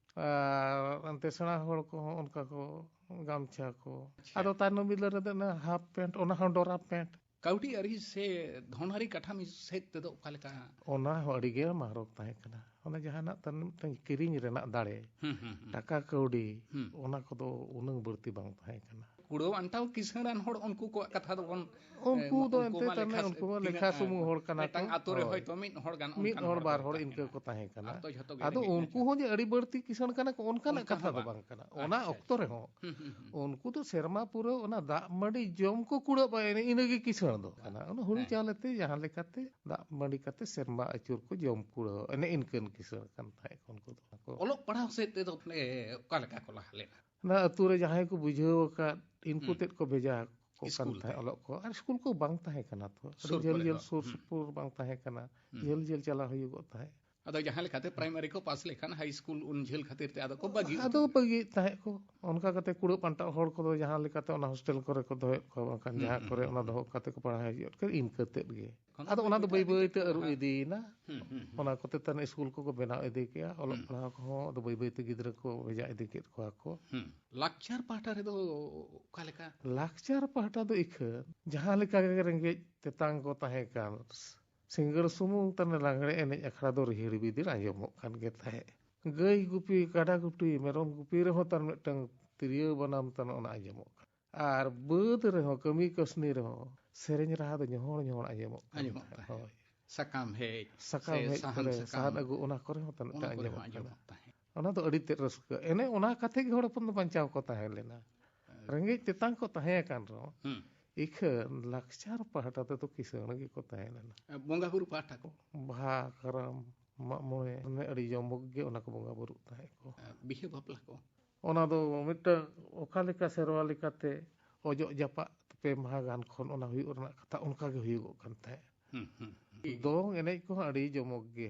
ᱟᱨ ᱚᱱᱛᱮ ᱥᱮᱬᱟ ᱦᱚᱲ ᱠᱚᱦᱚᱸ ᱚᱱᱠᱟ ᱠᱚ ᱜᱟᱢᱪᱷᱟ ᱠᱚ᱾ ᱟᱪᱪᱷᱟ᱾ ᱟᱫᱚ ᱛᱟᱭᱱᱚᱢ ᱵᱤᱫᱟᱹᱞ ᱨᱮᱫᱚ ᱚᱱᱟ ᱦᱟᱯ ᱯᱮᱱᱴ, ᱚᱱᱟ ᱦᱚᱸ ᱰᱚᱨᱟ ᱯᱮᱱᱴ᱾ ᱠᱟᱹᱣᱰᱤ ᱟᱹᱨᱤ ᱥᱮ ᱫᱷᱚᱱ ᱟᱹᱨᱤ ᱠᱟᱴᱷᱟᱢ ᱥᱮᱫ ᱛᱮᱫᱚ ᱚᱠᱟ ᱞᱮᱠᱟ? ᱚᱱᱟ ᱦᱚᱸ ᱟᱹᱰᱤ ᱜᱮ ᱢᱟᱨᱚᱠ ᱛᱟᱦᱮᱸ ᱠᱟᱱᱟ᱾ ᱚᱱᱟ ᱡᱟᱦᱟᱱᱟᱜ ᱛᱟᱨ ᱢᱤᱫᱴᱟᱝ ᱠᱤᱨᱤᱧ ᱨᱮᱱᱟᱜ ᱫᱟᱲᱮ, ᱦᱩᱸ, ᱦᱩᱸ, ᱦᱩᱸ᱾ ᱴᱟᱠᱟ ᱠᱟᱹᱣᱰᱤ, ᱦᱩᱸ᱾ ᱚᱱᱟ ᱠᱚᱫᱚ ᱩᱱᱟᱹᱝ ᱵᱟᱹᱲᱛᱤ ᱵᱟᱝ ᱛᱟᱦᱮᱸ ᱠᱟᱱᱟ᱾ ᱠᱩᱲᱟᱹᱣ ᱟᱱᱴᱟᱣ ᱠᱤᱥᱟᱹᱬᱟᱱ ᱦᱚᱲ ᱩᱱᱠᱩ ᱠᱚᱣᱟᱜ ᱠᱟᱛᱷᱟ ᱫᱚᱵᱚᱱ, ᱩᱱᱠᱩ ᱮ, ᱫᱚ ᱩᱱᱠᱩ ᱮᱱᱛᱮ ᱢᱟ ᱛᱟᱦᱞᱮ ᱞᱮᱠᱷᱟ, ᱩᱱᱠᱩ ᱢᱟ ᱞᱮᱠᱷᱟ ᱛᱤᱱᱟᱹᱜ, ᱥᱩᱢᱩᱝ ᱦᱚᱲ ᱠᱟᱱᱟ ᱢᱤᱫᱴᱟᱝ ᱠᱚ᱾ ᱟᱛᱳ ᱨᱮ ᱦᱳᱭ᱾ ᱦᱚᱭᱛᱳ ᱢᱤᱫ ᱦᱚᱲ ᱜᱟᱱ ᱢᱤᱫ ᱚᱱᱠᱟᱱ ᱦᱚᱲ, ᱦᱚᱲ ᱵᱟᱨ ᱵᱟᱭ ᱦᱚᱲ ᱛᱟᱦᱮᱸ ᱤᱱᱠᱟᱹ ᱠᱟᱱᱟ᱾ ᱠᱚ ᱛᱟᱦᱮᱸ ᱠᱟᱱᱟ᱾ ᱟᱫᱚ ᱡᱷᱚᱛᱚ ᱜᱮ ᱟᱫᱚ ᱨᱮᱸᱜᱮᱡ ᱩᱱᱠᱩ ᱱᱟᱪᱟᱨ ᱦᱚᱸ ᱡᱮ ᱟᱹᱰᱤ ᱵᱟᱹᱲᱛᱤ ᱠᱤᱥᱟᱹᱬ ᱠᱟᱱᱟ ᱠᱚ, ᱚᱱᱠᱟᱱᱟᱜ ᱚᱱᱠᱟ ᱠᱟᱛᱷᱟ ᱦᱚᱸ ᱫᱚ ᱵᱟᱝ᱾ ᱵᱟᱝ ᱠᱟᱱᱟ᱾ ᱚᱱᱟ ᱟᱪᱪᱷᱟ, ᱟᱪᱪᱷᱟ᱾ ᱚᱠᱛᱚ ᱨᱮᱦᱚᱸ ᱦᱩᱸ, ᱦᱩᱸ, ᱦᱩᱸ᱾ ᱩᱱᱠᱩ ᱫᱚ ᱥᱮᱨᱢᱟ ᱯᱩᱨᱟᱹᱣ ᱚᱱᱟ ᱫᱟᱜ ᱢᱟᱹᱰᱤ ᱡᱚᱢ ᱠᱚ ᱠᱩᱲᱟᱹᱜ ᱵᱟᱭ ᱮᱱᱮᱡ, ᱤᱱᱟᱹᱜᱮ ᱠᱤᱥᱟᱹᱬ ᱫᱚ ᱠᱟᱱᱟ᱾ ᱚᱱᱟ ᱦᱩᱲᱩ ᱦᱮᱸ᱾ ᱪᱟᱣᱞᱮ ᱛᱮ ᱡᱟᱦᱟᱸ ᱞᱮᱠᱟᱛᱮ ᱫᱟᱜ ᱢᱟᱹᱰᱤ ᱠᱟᱛᱮ ᱥᱮᱨᱢᱟ ᱟᱹᱪᱩᱨ ᱠᱚ ᱡᱚᱢ ᱠᱩᱲᱟᱹᱣ, ᱮᱱᱮ ᱤᱱᱠᱟᱹᱱ ᱠᱤᱥᱟᱹᱬ ᱠᱟᱱ ᱛᱟᱦᱮᱸᱫ ᱠᱚ ᱩᱱᱠᱩ ᱫᱚ᱾ ᱚᱞᱚᱜ ᱯᱟᱲᱦᱟᱣ ᱥᱮᱫ ᱛᱮᱫᱚ ᱛᱟᱦᱞᱮ ᱚᱠᱟ ᱞᱮᱠᱟ ᱠᱚ ᱞᱟᱦᱟ ᱞᱮᱱᱟ? ᱚᱱᱟ ᱟᱹᱛᱩ ᱨᱮ ᱡᱟᱦᱟᱸᱭ ᱠᱚ ᱵᱩᱡᱷᱟᱹᱣ ᱟᱠᱟᱫ, ᱤᱱᱠᱩ ᱦᱩᱸ᱾ ᱛᱮᱫ ᱠᱚ ᱵᱷᱮᱡᱟ ᱠᱚ ᱠᱟᱱ ᱤᱥᱠᱩᱞ ᱛᱟᱦᱮᱸᱫ ᱛᱮ᱾ ᱚᱞᱚᱜ ᱠᱚ᱾ ᱟᱨ ᱤᱥᱠᱩᱞ ᱠᱚ ᱵᱟᱝ ᱛᱟᱦᱮᱸ ᱠᱟᱱᱟ ᱛᱚ᱾ ᱟᱹᱰᱤ ᱥᱩᱨ ᱡᱷᱟᱹᱞ ᱠᱚᱨᱮ ᱡᱷᱟᱹᱞ ᱫᱚ᱾ ᱥᱩᱨ ᱦᱩᱸ᱾ ᱥᱩᱯᱩᱨ ᱵᱟᱝ ᱛᱟᱦᱮᱸ ᱠᱟᱱᱟ᱾ ᱦᱩᱸ᱾ ᱡᱷᱟᱹᱞ ᱡᱷᱟᱹᱞ ᱪᱟᱞᱟᱣ ᱦᱩᱭᱩᱜᱚᱜ ᱛᱟᱦᱮᱸᱫ᱾ ᱟᱫᱚ ᱡᱟᱦᱟᱸ ᱞᱮᱠᱟᱛᱮ ᱯᱨᱟᱭᱢᱟᱨᱤ ᱠᱚ ᱯᱟᱥ ᱞᱮᱠᱷᱟᱱ ᱦᱟᱭ ᱥᱠᱩᱞ ᱩᱱ ᱡᱷᱟᱹᱞ ᱠᱷᱟᱹᱛᱤᱨ ᱛᱮ ᱟᱫᱚ ᱠᱚ ᱵᱟᱹᱜᱤ ᱟᱫᱚ ᱵᱟᱹᱜᱤᱭᱮᱫ ᱛᱟᱦᱮᱸᱫ ᱠᱚ᱾ ᱚᱱᱠᱟ ᱠᱟᱛᱮ ᱠᱩᱲᱟᱹᱜ ᱯᱟᱱᱴᱟᱜ ᱦᱚᱲ ᱠᱚᱫᱚ ᱡᱟᱦᱟᱸ ᱞᱮᱠᱟᱛᱮ ᱚᱱᱟ ᱦᱳᱥᱴᱮᱞ ᱠᱚᱨᱮ ᱠᱚ ᱫᱚᱦᱚᱭᱮᱫ ᱠᱚᱣᱟ, ᱵᱟᱝᱠᱷᱟᱱ ᱡᱟᱦᱟᱸ ᱠᱚᱨᱮ ᱚᱱᱟ ᱫᱚᱦᱚ ᱠᱟᱛᱮ ᱠᱚ ᱯᱟᱲᱦᱟᱣ ᱦᱚᱪᱚᱭᱮᱫ ᱠᱚᱣᱟ, ᱤᱱᱠᱟᱹ ᱛᱮᱫ ᱜᱮ᱾ ᱟᱫᱚ ᱚᱱᱟ ᱫᱚ ᱵᱟᱹᱭ ᱵᱟᱹᱭ ᱛᱮ ᱟᱹᱨᱩ ᱤᱫᱤᱭᱮᱱᱟ᱾ ᱚᱱᱟ ᱠᱚᱛᱮ ᱛᱟᱦᱮᱱ ᱥᱠᱩᱞ ᱠᱚᱠᱚ ᱵᱮᱱᱟᱣ ᱤᱫᱤ ᱠᱮᱜᱼᱟ, ᱚᱞᱚᱜ ᱯᱟᱲᱦᱟᱣ ᱠᱚᱦᱚᱸ ᱟᱫᱚ ᱵᱟᱹᱭ ᱵᱟᱹᱭ ᱛᱮ ᱜᱤᱫᱽᱨᱟᱹ ᱠᱚ ᱵᱷᱮᱡᱟ ᱤᱫᱤ ᱠᱮᱫ ᱠᱚᱣᱟ ᱠᱚ᱾ ᱞᱟᱠᱪᱟᱨ ᱯᱟᱦᱴᱟ ᱨᱮᱫᱚ ᱚᱠᱟ ᱞᱮᱠᱟ? ᱞᱟᱠᱪᱟᱨ ᱯᱟᱦᱴᱟ ᱫᱚ ᱤᱠᱷᱟᱹᱱ ᱡᱟᱦᱟᱸ ᱞᱮᱠᱟ ᱜᱮ ᱨᱮᱸᱜᱮᱡ ᱛᱮᱛᱟᱝ ᱠᱚ ᱛᱟᱦᱮᱸ ᱠᱟᱱ, ᱥᱤᱸᱜᱟᱹᱲ ᱥᱩᱢᱩᱝ ᱛᱟᱦᱮᱱ ᱞᱟᱜᱽᱲᱮ ᱮᱱᱮᱡ ᱟᱠᱷᱲᱟ ᱫᱚ ᱨᱤᱦᱤᱲ ᱵᱤᱫᱤᱲ ᱟᱸᱡᱚᱢᱚᱜ ᱠᱟᱱ ᱜᱮ ᱛᱟᱦᱮᱸᱫ᱾ ᱜᱟᱹᱭ ᱜᱩᱯᱤ, ᱠᱟᱰᱟ ᱜᱩᱯᱤ, ᱢᱮᱨᱚᱢ ᱜᱩᱯᱤ ᱨᱮᱦᱚᱸ ᱛᱟᱨ ᱢᱤᱫᱴᱟᱝ ᱛᱤᱨᱭᱳ ᱵᱟᱱᱟᱢ ᱛᱟᱱ ᱚᱱᱟ ᱟᱸᱡᱚᱢᱚᱜ ᱠᱟᱱᱟ᱾ ᱟᱨ ᱵᱟᱹᱫᱽ ᱨᱮᱦᱚᱸ, ᱠᱟᱹᱢᱤ ᱠᱟᱹᱥᱱᱤ ᱨᱮᱦᱚᱸ ᱥᱮᱨᱮᱧ ᱨᱟᱦᱟ ᱫᱚ ᱧᱚᱦᱚᱲ ᱧᱚᱦᱚᱲ ᱟᱸᱡᱚᱢᱚᱜ ᱠᱟᱱ ᱟᱸᱡᱚᱢᱚᱜ ᱛᱟᱦᱮᱸᱫ᱾ ᱛᱟᱦᱮᱸᱫ᱾ ᱦᱳᱭ᱾ ᱥᱟᱠᱟᱢ ᱦᱮᱡ, ᱥᱟᱠᱟᱢ ᱥᱮ ᱦᱮᱡ ᱥᱟᱦᱟᱱ ᱠᱚᱨᱮ, ᱥᱟᱠᱟᱢ, ᱥᱟᱦᱟᱱ ᱟᱹᱜᱩ, ᱚᱱᱟ ᱠᱚᱨᱮ ᱦᱚᱸ ᱛᱟᱱ ᱚᱱᱟ ᱢᱤᱫᱴᱟᱝ ᱠᱚᱨᱮ ᱟᱸᱡᱚᱢᱚᱜ ᱦᱚᱸ ᱠᱟᱱᱟ᱾ ᱟᱸᱡᱚᱢᱚᱜ ᱛᱟᱦᱮᱸᱫ᱾ ᱚᱱᱟ ᱫᱚ ᱟᱹᱰᱤ ᱛᱮᱫ ᱨᱟᱹᱥᱠᱟᱹ᱾ ᱮᱱᱮ ᱚᱱᱟ ᱠᱟᱛᱮ ᱜᱮ ᱦᱚᱲ ᱦᱚᱯᱚᱱ ᱫᱚ ᱵᱟᱧᱪᱟᱣ ᱠᱚ ᱛᱟᱦᱮᱸ ᱞᱮᱱᱟ᱾ ᱨᱮᱸᱜᱮᱡ ᱛᱮᱛᱟᱝ ᱠᱚ ᱛᱟᱦᱮᱸ ᱟᱠᱟᱱ ᱨᱮᱦᱚᱸ, ᱦᱩᱸ᱾ ᱤᱠᱷᱟᱹᱱ ᱞᱟᱠᱪᱟᱨ ᱯᱟᱦᱴᱟ ᱛᱮᱫᱚ ᱠᱤᱥᱟᱹᱬ ᱜᱮᱠᱚ ᱛᱟᱦᱮᱸ ᱞᱮᱱᱟ᱾ ᱵᱚᱸᱜᱟ ᱵᱩᱨᱩ ᱯᱟᱦᱴᱟ ᱠᱚ? ᱵᱟᱦᱟ, ᱠᱟᱨᱟᱢ, ᱢᱟᱜ ᱢᱚᱬᱮ, ᱢᱟᱱᱮ ᱟᱹᱰᱤ ᱡᱚᱢᱚᱠ ᱜᱮ ᱚᱱᱟ ᱠᱚ ᱵᱚᱸᱜᱟ ᱵᱩᱨᱩᱜ ᱛᱟᱦᱮᱸᱫ ᱠᱚ᱾ ᱵᱤᱦᱟᱹ ᱵᱟᱯᱞᱟ ᱠᱚ? ᱚᱱᱟ ᱫᱚ ᱢᱤᱫᱴᱟᱝ ᱚᱠᱟ ᱞᱮᱠᱟ ᱥᱮᱨᱣᱟ ᱞᱮᱠᱟᱛᱮ ᱚᱡᱚᱜ ᱡᱟᱯᱟᱜ ᱯᱮ ᱢᱟᱦᱟ ᱜᱟᱱ ᱠᱷᱚᱱ ᱚᱱᱟ ᱦᱩᱭᱩᱜ ᱨᱮᱱᱟᱜ ᱠᱟᱛᱷᱟ, ᱚᱱᱠᱟ ᱜᱮ ᱦᱩᱭᱩᱜᱚᱜ ᱠᱟᱱ ᱛᱟᱦᱮᱸᱫ᱾ ᱦᱩᱸ, ᱦᱩᱸ, ᱦᱩᱸ᱾ ᱫᱚᱝ ᱮᱱᱮᱡ ᱠᱚᱦᱚᱸ ᱟᱹᱰᱤ ᱡᱚᱢᱚᱠ ᱜᱮ᱾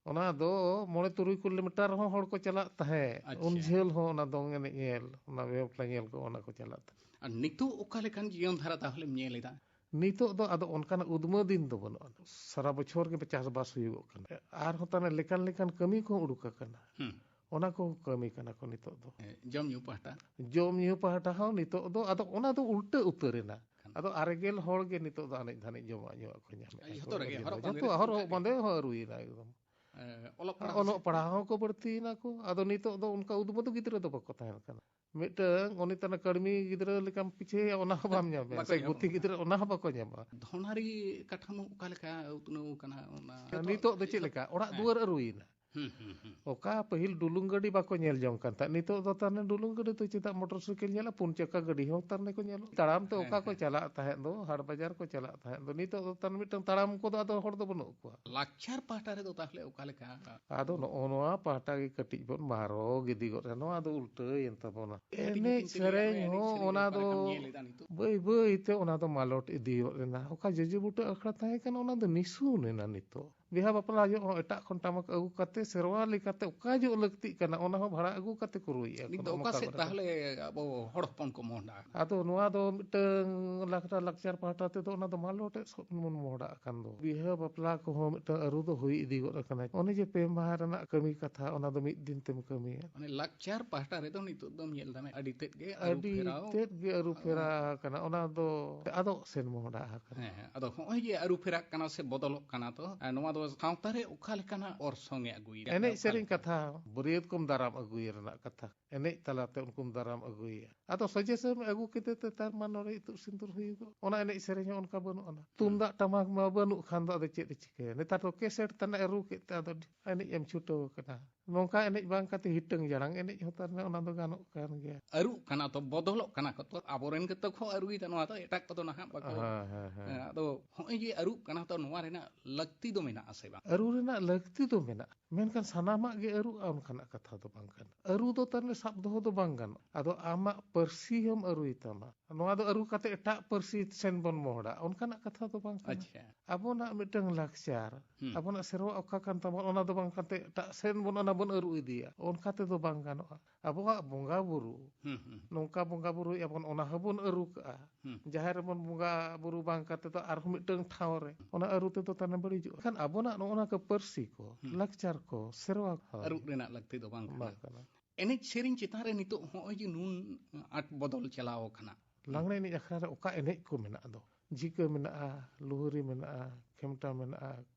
ᱚᱱᱟ ᱫᱚ ᱢᱚᱬᱮ ᱛᱩᱨᱩᱭ ᱠᱤᱞᱳᱢᱤᱴᱟᱨ ᱨᱮᱦᱚᱸ ᱦᱚᱲ ᱠᱚ ᱪᱟᱞᱟᱜ ᱛᱟᱦᱮᱸᱫ᱾ ᱟᱪᱪᱷᱟ᱾ ᱩᱱ ᱡᱷᱟᱹᱞ ᱦᱚᱸ ᱚᱱᱟ ᱫᱚᱝ ᱮᱱᱮᱡ ᱧᱮᱞ, ᱚᱱᱟ ᱵᱟᱯᱞᱟ ᱧᱮᱞ ᱠᱚ, ᱚᱱᱟ ᱠᱚ ᱪᱟᱞᱟᱜ ᱛᱟᱦᱮᱸᱫ᱾ ᱟᱨ ᱱᱤᱛᱚᱜ ᱚᱠᱟ ᱞᱮᱠᱟᱱ ᱡᱤᱭᱚᱱ ᱫᱷᱟᱨᱟ ᱛᱟᱦᱚᱞᱮᱢ ᱧᱮᱞ ᱮᱫᱟ? ᱱᱤᱛᱚᱜ ᱫᱚ ᱟᱫᱚ ᱚᱱᱠᱟᱱᱟᱜ ᱩᱫᱽᱢᱟᱹ ᱫᱤᱱ ᱫᱚ ᱵᱟᱹᱱᱩᱜᱼᱟ᱾ ᱥᱟᱨᱟ ᱵᱚᱪᱷᱚᱨ ᱜᱮ ᱪᱟᱥᱵᱟᱥ ᱦᱩᱭᱩᱜᱚᱜ ᱠᱟᱱᱟ᱾ ᱟᱨᱦᱚᱸ ᱛᱟᱦᱚᱞᱮ ᱞᱮᱠᱟᱱ ᱞᱮᱠᱟᱱ ᱠᱟᱹᱢᱤ ᱠᱚᱦᱚᱸ ᱩᱰᱩᱠ ᱟᱠᱟᱱᱟ᱾ ᱦᱩᱸ᱾ ᱚᱱᱟ ᱠᱚ ᱠᱟᱹᱢᱤ ᱠᱟᱱᱟ ᱠᱚ ᱱᱤᱛᱚᱜ ᱫᱚ᱾ ᱡᱚᱢ ᱧᱩ ᱯᱟᱦᱴᱟ? ᱡᱚᱢ ᱧᱩ ᱯᱟᱦᱴᱟ ᱦᱚᱸ ᱱᱤᱛᱚᱜ ᱫᱚ ᱟᱫᱚ ᱚᱱᱟ ᱫᱚ ᱩᱞᱴᱟᱹ ᱩᱛᱟᱹᱨ ᱮᱱᱟ᱾ ᱟᱫᱚ ᱟᱨᱮᱜᱮᱞ ᱦᱚᱲ ᱜᱮ ᱱᱤᱛᱚᱜ ᱫᱚ ᱟᱱᱮᱡ ᱫᱷᱟᱱᱮᱡ ᱡᱚᱢᱟᱜ ᱧᱩᱣᱟᱜ ᱠᱚ ᱧᱟᱢᱮᱫᱼᱟ᱾ ᱡᱷᱚᱛᱚ ᱨᱮᱜᱮ, ᱦᱚᱨᱚᱜ ᱡᱚᱛᱚ ᱵᱟᱸᱫᱮ ᱦᱚᱨᱚᱜ ᱨᱮ᱾ ᱵᱟᱸᱫᱮ ᱦᱚᱸ ᱟᱹᱨᱩᱭᱮᱱᱟ ᱮᱠᱫᱚᱢ᱾ ᱮ, ᱚᱞᱚᱜ ᱯᱟᱲᱦᱟᱣ ᱚᱞᱚᱜ ᱥᱮᱫ ᱯᱟᱲᱦᱟᱣ ᱦᱚᱸᱠᱚ ᱵᱟᱹᱲᱛᱤᱭᱮᱱᱟ ᱠᱚ᱾ ᱟᱫᱚ ᱱᱤᱛᱚᱜ ᱫᱚ ᱚᱱᱠᱟ ᱩᱫᱽᱢᱟᱹ ᱫᱚ ᱜᱤᱫᱽᱨᱟᱹ ᱫᱚ ᱵᱟᱠᱚ ᱛᱟᱦᱮᱱ ᱠᱟᱱᱟ᱾ ᱢᱤᱫᱴᱟᱝ ᱩᱱᱤ ᱛᱟᱱᱟ ᱠᱟᱹᱲᱢᱤ ᱜᱤᱫᱽᱨᱟᱹ ᱞᱮᱠᱟᱢ ᱯᱤᱪᱷᱟᱹᱭᱟ, ᱚᱱᱟ ᱦᱚᱸ ᱵᱟᱢ ᱧᱟᱢᱟ᱾ ᱵᱟᱠᱚ ᱥᱮ ᱧᱟᱢᱟ᱾ ᱫᱷᱚᱱᱟᱨᱤ ᱠᱟᱴᱷᱟᱢᱳ ᱚᱠᱟ ᱞᱮᱠᱟ ᱩᱛᱱᱟᱹᱣ ᱠᱟᱱᱟ ᱚᱱᱟ? ᱱᱤᱛᱚᱜ ᱫᱚ ᱪᱮᱫ ᱞᱮᱠᱟ? ᱚᱲᱟᱜ ᱦᱮᱸ᱾ ᱫᱩᱣᱟᱹᱨ ᱟᱹᱨᱩᱭᱮᱱᱟ᱾ ᱦᱩᱸ, ᱦᱩᱸ, ᱦᱩᱸ᱾ ᱚᱠᱟ ᱯᱟᱹᱦᱤᱞ ᱰᱩᱞᱩᱝ ᱜᱟᱹᱰᱤ ᱵᱟᱠᱚ ᱧᱮᱞ ᱡᱚᱝ ᱠᱟᱱ ᱛᱟᱦᱮᱸᱫ, ᱱᱤᱛᱚᱜ ᱫᱚ ᱛᱟᱦᱞᱮ ᱰᱩᱞᱩᱝ ᱜᱟᱹᱰᱤ ᱫᱚ ᱪᱮᱫᱟᱜ ᱢᱚᱴᱚᱨ ᱥᱟᱭᱠᱮᱞ ᱧᱮᱞᱟ, ᱯᱩᱱ ᱪᱟᱠᱟ ᱜᱟᱹᱰᱤ ᱦᱚᱸ ᱛᱟᱦᱞᱮ ᱠᱚ ᱧᱮᱞᱚᱜ᱾ ᱛᱟᱲᱟᱢ ᱛᱮ ᱚᱠᱟ ᱠᱚ ᱪᱟᱞᱟᱜ ᱛᱟᱦᱮᱸᱫ ᱫᱚ, ᱦᱟᱴ ᱵᱟᱡᱟᱨ ᱠᱚ ᱪᱟᱞᱟᱜ ᱛᱟᱦᱮᱸᱫ ᱫᱚ, ᱱᱤᱛᱚᱜ ᱫᱚ ᱛᱟᱦᱞᱮ ᱢᱤᱫᱴᱟᱝ ᱛᱟᱲᱟᱢ ᱠᱚᱫᱚ ᱟᱫᱚ ᱦᱚᱲ ᱫᱚ ᱵᱟᱹᱱᱩᱜ ᱠᱚᱣᱟ᱾ ᱞᱟᱠᱪᱟᱨ ᱯᱟᱦᱴᱟ ᱨᱮᱫᱚ ᱛᱟᱦᱞᱮ ᱚᱠᱟ ᱞᱮᱠᱟ? ᱟᱫᱚ ᱱᱚᱜᱼᱚ ᱱᱚᱣᱟ ᱯᱟᱦᱴᱟ ᱜᱮ ᱠᱟᱹᱴᱤᱡ ᱵᱚᱱ ᱢᱟᱨᱚᱜ ᱤᱫᱤ ᱜᱚᱫ ᱮᱱᱟ, ᱱᱚᱣᱟ ᱫᱚ ᱩᱞᱴᱟᱹᱭᱮᱱ ᱛᱟᱵᱚᱱᱟ᱾ ᱠᱟᱹᱴᱤᱡ ᱮᱱᱮᱡ ᱧᱩᱛᱩᱢ ᱛᱮ ᱞᱟᱹᱭᱟᱜ ᱥᱮᱨᱮᱧ ᱢᱮ, ᱮᱱᱮᱡ ᱦᱚᱸ ᱥᱮᱨᱮᱧ ᱚᱱᱟ ᱚᱠᱟ ᱞᱮᱠᱟᱢ ᱫᱚ ᱧᱮᱞ ᱮᱫᱟ ᱱᱤᱛᱚᱜ? ᱵᱟᱹᱭ ᱵᱟᱹᱭ ᱛᱮ ᱚᱱᱟ ᱫᱚ ᱢᱟᱞᱚᱴ ᱤᱫᱤ ᱜᱚᱫ ᱮᱱᱟ᱾ ᱚᱠᱟ ᱡᱮ ᱡᱮ ᱵᱩᱴᱟᱹ ᱟᱠᱷᱲᱟ ᱛᱟᱦᱮᱸ ᱠᱟᱱᱟ, ᱚᱱᱟ ᱫᱚ ᱱᱤᱥᱩᱱ ᱮᱱᱟ ᱱᱤᱛᱚᱜ᱾ ᱵᱤᱦᱟᱹ ᱵᱟᱯᱞᱟ ᱡᱚᱦᱚᱜ ᱦᱚᱸ ᱮᱴᱟᱜ ᱠᱷᱚᱱ ᱴᱟᱢᱟᱠ ᱟᱹᱜᱩ ᱠᱟᱛᱮ ᱥᱮᱨᱣᱟ ᱞᱮᱠᱟᱛᱮ ᱚᱠᱟ ᱡᱚᱦᱚᱜ ᱞᱟᱹᱠᱛᱤᱜ ᱠᱟᱱᱟ, ᱚᱱᱟ ᱦᱚᱸ ᱵᱷᱟᱲᱟ ᱟᱹᱜᱩ ᱠᱟᱛᱮ ᱠᱚ ᱨᱩᱭᱮᱫᱼᱟ ᱠᱚ᱾ ᱱᱤᱛ ᱫᱚ ᱱᱚᱜᱼᱚ ᱚᱠᱟ ᱱᱚᱝᱠᱟ ᱥᱮᱫ ᱜᱚᱴᱟ᱾ ᱛᱟᱦᱚᱞᱮ ᱟᱵᱚ ᱦᱚᱲ ᱦᱚᱯᱚᱱ ᱠᱚ ᱢᱚᱦᱰᱟ ᱟᱠᱟᱱᱟ? ᱟᱫᱚ ᱱᱚᱣᱟ ᱫᱚ ᱢᱤᱫᱴᱟᱝ ᱞᱟᱠ-, ᱞᱟᱠᱪᱟᱨ ᱯᱟᱦᱴᱟ ᱛᱮᱫᱚ ᱚᱱᱟ ᱫᱚ ᱢᱟᱞᱚᱴ ᱮᱫ ᱥᱚᱫ ᱵᱚᱱ ᱢᱚᱦᱰᱟ ᱟᱠᱟᱱ ᱫᱚ᱾ ᱵᱤᱦᱟᱹ ᱵᱟᱯᱞᱟ ᱠᱚᱦᱚᱸ ᱢᱤᱫᱴᱟᱝ ᱟᱹᱨᱩ ᱫᱚ ᱦᱩᱭ ᱤᱫᱤ ᱜᱚᱫ ᱟᱠᱟᱱᱟ᱾ ᱚᱱᱮ ᱡᱮ ᱯᱮ ᱢᱟᱦᱟ ᱨᱮᱱᱟᱜ ᱠᱟᱹᱢᱤ ᱠᱟᱛᱷᱟ, ᱚᱱᱟ ᱫᱚ ᱢᱤᱫ ᱫᱤᱱ ᱛᱮᱢ ᱠᱟᱹᱢᱤᱭᱟ᱾ ᱢᱟᱱᱮ ᱞᱟᱠᱪᱟᱨ ᱯᱟᱦᱴᱟ ᱨᱮᱫᱚ ᱱᱤᱛᱚᱜ ᱫᱚᱢ ᱧᱮᱞ ᱫᱟ ᱟᱹᱰᱤ ᱛᱮᱫ ᱜᱮ ᱟᱹᱰᱤ ᱟᱹᱨᱩ ᱯᱷᱮᱨᱟᱣ᱾ ᱛᱮᱫ ᱜᱮ ᱟᱹᱨᱩ ᱯᱷᱮᱨᱟᱣ ᱟᱠᱟᱱᱟ, ᱚᱱᱟ ᱫᱚ ᱟᱫᱚᱜ ᱥᱮᱱ ᱢᱚᱦᱰᱟ ᱟᱠᱟᱱᱟ᱾ ᱦᱮᱸ, ᱦᱮᱸ᱾ ᱟᱫᱚ ᱦᱚᱸᱜᱼᱚᱭ ᱡᱮ ᱟᱹᱨᱩ ᱯᱷᱮᱨᱟᱜ ᱠᱟᱱᱟ ᱥᱮ ᱵᱚᱫᱚᱞᱚᱜ ᱠᱟᱱᱟ, ᱛᱚ, ᱮ, ᱱᱚᱣᱟ ᱫᱚ ᱥᱟᱶᱛᱟ ᱨᱮ ᱚᱠᱟ ᱞᱮᱠᱟᱱᱟᱜ ᱚᱨᱥᱚᱝ ᱮ ᱟᱹᱜᱩᱭᱮᱫᱟ? ᱮᱱᱮᱡ ᱚᱠᱟ ᱥᱮᱨᱮᱧ ᱞᱮᱠᱟ? ᱠᱟᱛᱷᱟ, ᱵᱟᱹᱨᱭᱟᱹᱛ ᱠᱚᱢ ᱫᱟᱨᱟᱢ ᱟᱹᱜᱩᱭᱮ ᱨᱮᱱᱟᱜ ᱠᱟᱛᱷᱟ, ᱮᱱᱮᱡ ᱛᱟᱞᱟᱛᱮ ᱩᱱᱠᱩᱢ ᱫᱟᱨᱟᱢ ᱟᱹᱜᱩᱭᱮᱭᱟ᱾ ᱟᱫᱚ ᱥᱚᱡᱷᱮ ᱥᱮᱢ ᱟᱹᱜᱩ ᱠᱮᱫᱮ ᱛᱮ ᱛᱟᱨ ᱢᱟ ᱱᱚᱰᱮ ᱤᱛᱩᱫ ᱥᱤᱸᱫᱩᱨ ᱦᱩᱭᱩᱜᱚᱜ᱾ ᱚᱱᱟ ᱮᱱᱮᱡ ᱥᱮᱨᱮᱧ ᱦᱚᱸ ᱚᱱᱠᱟ ᱵᱟᱹᱱᱩᱜ ᱟᱱᱟ᱾ ᱛᱩᱢᱫᱟᱜ ᱴᱟᱢᱟᱠ ᱢᱟ ᱵᱟᱹᱱᱩᱜ ᱠᱷᱟᱱ ᱫᱚ ᱟᱫᱚ ᱪᱮᱫ ᱮ ᱪᱤᱠᱟᱹᱭᱟ? ᱱᱮᱛᱟᱨ ᱫᱚ ᱠᱮᱥᱮᱴ ᱛᱟᱱᱟᱜ ᱮ ᱨᱩ ᱠᱮᱫ ᱛᱮ ᱟᱫᱚ ᱮᱱᱮᱡ ᱮᱢ ᱪᱷᱩᱴᱟᱹᱣ ᱟᱠᱟᱱᱟ᱾ ᱱᱚᱝᱠᱟ ᱮᱱᱮᱡ ᱵᱟᱝ ᱠᱟᱛᱮ ᱦᱤᱴᱟᱹᱝ ᱡᱟᱲᱟᱝ ᱮᱱᱮᱡ ᱦᱚᱸ ᱛᱟᱨ ᱢᱟᱱᱮ ᱚᱱᱟ ᱫᱚ ᱜᱟᱱᱚᱜ ᱠᱟᱱ ᱜᱮᱭᱟ᱾ ᱟᱹᱨᱩᱜ ᱠᱟᱱᱟ ᱛᱚ, ᱵᱚᱫᱚᱞᱚᱜ ᱠᱟᱱᱟ ᱠᱚ ᱛᱚ, ᱟᱵᱚᱨᱮᱱ ᱜᱮᱛᱚ ᱠᱚ ᱟᱹᱨᱩᱭᱮᱫᱟ ᱱᱚᱣᱟ ᱫᱚ, ᱮᱴᱟᱜ ᱠᱚᱫᱚ ᱱᱟᱦᱟᱜ ᱵᱟᱠᱚ᱾ ᱦᱮᱸ, ᱦᱮᱸ, ᱦᱮᱸ᱾ ᱦᱮᱸ, ᱟᱫᱚ ᱦᱚᱸᱜᱼᱚᱭ ᱡᱮ ᱟᱹᱨᱩᱜ ᱠᱟᱱᱟ ᱛᱚ, ᱱᱚᱣᱟ ᱨᱮᱱᱟᱜ ᱞᱟᱹᱠᱛᱤ ᱫᱚ ᱢᱮᱱᱟᱜᱼᱟ ᱥᱮ ᱵᱟᱝ? ᱟᱹᱨᱩ ᱨᱮᱱᱟᱜ ᱞᱟᱹᱠᱛᱤ ᱫᱚ ᱢᱮᱱᱟᱜᱼᱟ, ᱢᱮᱱᱠᱷᱟᱱ ᱥᱟᱱᱟᱢᱟᱜ ᱜᱮ ᱟᱹᱨᱩᱜᱼᱟ ᱚᱱᱠᱟᱱᱟᱜ ᱠᱟᱛᱷᱟ ᱫᱚ ᱵᱟᱝ ᱠᱟᱱᱟ᱾ ᱟᱹᱨᱩ ᱫᱚ ᱛᱟᱨ ᱢᱟᱱᱮ ᱥᱟᱵ ᱫᱚᱦᱚ ᱫᱚ ᱵᱟᱝ ᱜᱟᱱᱚᱜᱼᱟ᱾ ᱟᱫᱚ ᱟᱢᱟᱜ ᱯᱟᱹᱨᱥᱤ ᱦᱚᱸᱢ ᱟᱹᱨᱩᱭ ᱛᱟᱢᱟ, ᱱᱚᱣᱟ ᱫᱚ ᱟᱹᱨᱩ ᱠᱟᱛᱮ ᱮᱴᱟᱜ ᱯᱟᱹᱨᱥᱤ ᱥᱮᱱ ᱵᱚᱱ ᱢᱚᱦᱰᱟ, ᱚᱱᱠᱟᱱᱟᱜ ᱠᱟᱛᱷᱟ ᱫᱚ ᱵᱟᱝ ᱠᱟᱱᱟ᱾ ᱟᱪᱪᱷᱟ᱾ ᱟᱵᱚᱱᱟᱜ ᱢᱤᱫᱴᱟᱝ ᱞᱟᱠᱪᱟᱨ, ᱦᱩᱸ᱾ ᱟᱵᱚᱱᱟᱜ ᱥᱮᱨᱣᱟ ᱚᱠᱟ ᱠᱟᱱ ᱛᱟᱵᱚᱱ, ᱚᱱᱟ ᱫᱚ ᱵᱟᱝ ᱠᱟᱛᱮ ᱮᱴᱟᱜ ᱥᱮᱱ ᱵᱚᱱ ᱚᱱᱟ ᱵᱚᱱ ᱟᱹᱨᱩ ᱤᱫᱤᱭᱟ, ᱚᱱᱠᱟ ᱛᱮᱫᱚ ᱵᱟᱝ ᱜᱟᱱᱚᱜᱼᱟ᱾ ᱟᱵᱚᱣᱟᱜ ᱵᱚᱸᱜᱟ ᱵᱩᱨᱩ, ᱦᱩᱸ, ᱦᱩᱸ᱾ ᱱᱚᱝᱠᱟ ᱵᱚᱸᱜᱟ ᱵᱩᱨᱩᱭ ᱟᱵᱚᱱ, ᱚᱱᱟ ᱦᱚᱸᱵᱚᱱ ᱟᱹᱨᱩ ᱠᱟᱜᱼᱟ᱾ ᱦᱩᱸ᱾ ᱡᱟᱦᱮᱨ ᱨᱮᱵᱚᱱ ᱵᱚᱸᱜᱟ ᱵᱩᱨᱩ ᱵᱟᱝ ᱠᱟᱛᱮ ᱫᱚ ᱟᱨᱦᱚᱸ ᱢᱤᱫᱴᱟᱝ ᱴᱷᱟᱶ ᱨᱮ, ᱚᱱᱟ ᱟᱹᱨᱩ ᱛᱮᱫᱚ ᱛᱟᱦᱞᱮ ᱵᱟᱹᱲᱤᱡᱚᱜᱼᱟ᱾ ᱮᱱᱠᱷᱟᱱ ᱟᱵᱚᱱᱟᱜ ᱱᱚᱜᱼᱚ ᱱᱚᱣᱟ ᱠᱚ ᱯᱟᱹᱨᱥᱤ ᱠᱚ, ᱦᱩᱸ᱾ ᱞᱟᱠᱪᱟᱨ ᱠᱚ, ᱥᱮᱨᱣᱟ ᱠᱚ ᱟᱹᱨᱩ ᱨᱮᱱᱟᱜ ᱞᱟᱹᱠᱛᱤ ᱫᱚ ᱵᱟᱝ ᱠᱟᱱᱟ᱾ ᱵᱟᱝ ᱠᱟᱱᱟ᱾ ᱮᱱᱮᱡ ᱥᱮᱨᱮᱧ ᱪᱮᱛᱟᱱ ᱨᱮ ᱱᱤᱛᱚᱜ ᱦᱚᱸᱜᱼᱚᱭ ᱡᱮ ᱱᱩᱱ ᱟᱸᱴ ᱵᱚᱫᱚᱞ ᱪᱟᱞᱟᱣ ᱟᱠᱟᱱᱟ᱾ ᱞᱟᱜᱽᱬᱮ ᱮᱱᱮᱡ ᱟᱠᱷᱲᱟ ᱨᱮ ᱚᱠᱟ ᱮᱱᱮᱡ ᱠᱚ ᱢᱮᱱᱟᱜ ᱫᱚ, ᱡᱷᱤᱠᱟᱹ ᱢᱮᱱᱟᱜᱼᱟ, ᱞᱩᱦᱩᱨᱤ ᱢᱮᱱᱟᱜᱼᱟ, ᱠᱷᱮᱢᱴᱟ ᱢᱮᱱᱟᱜᱼᱟ,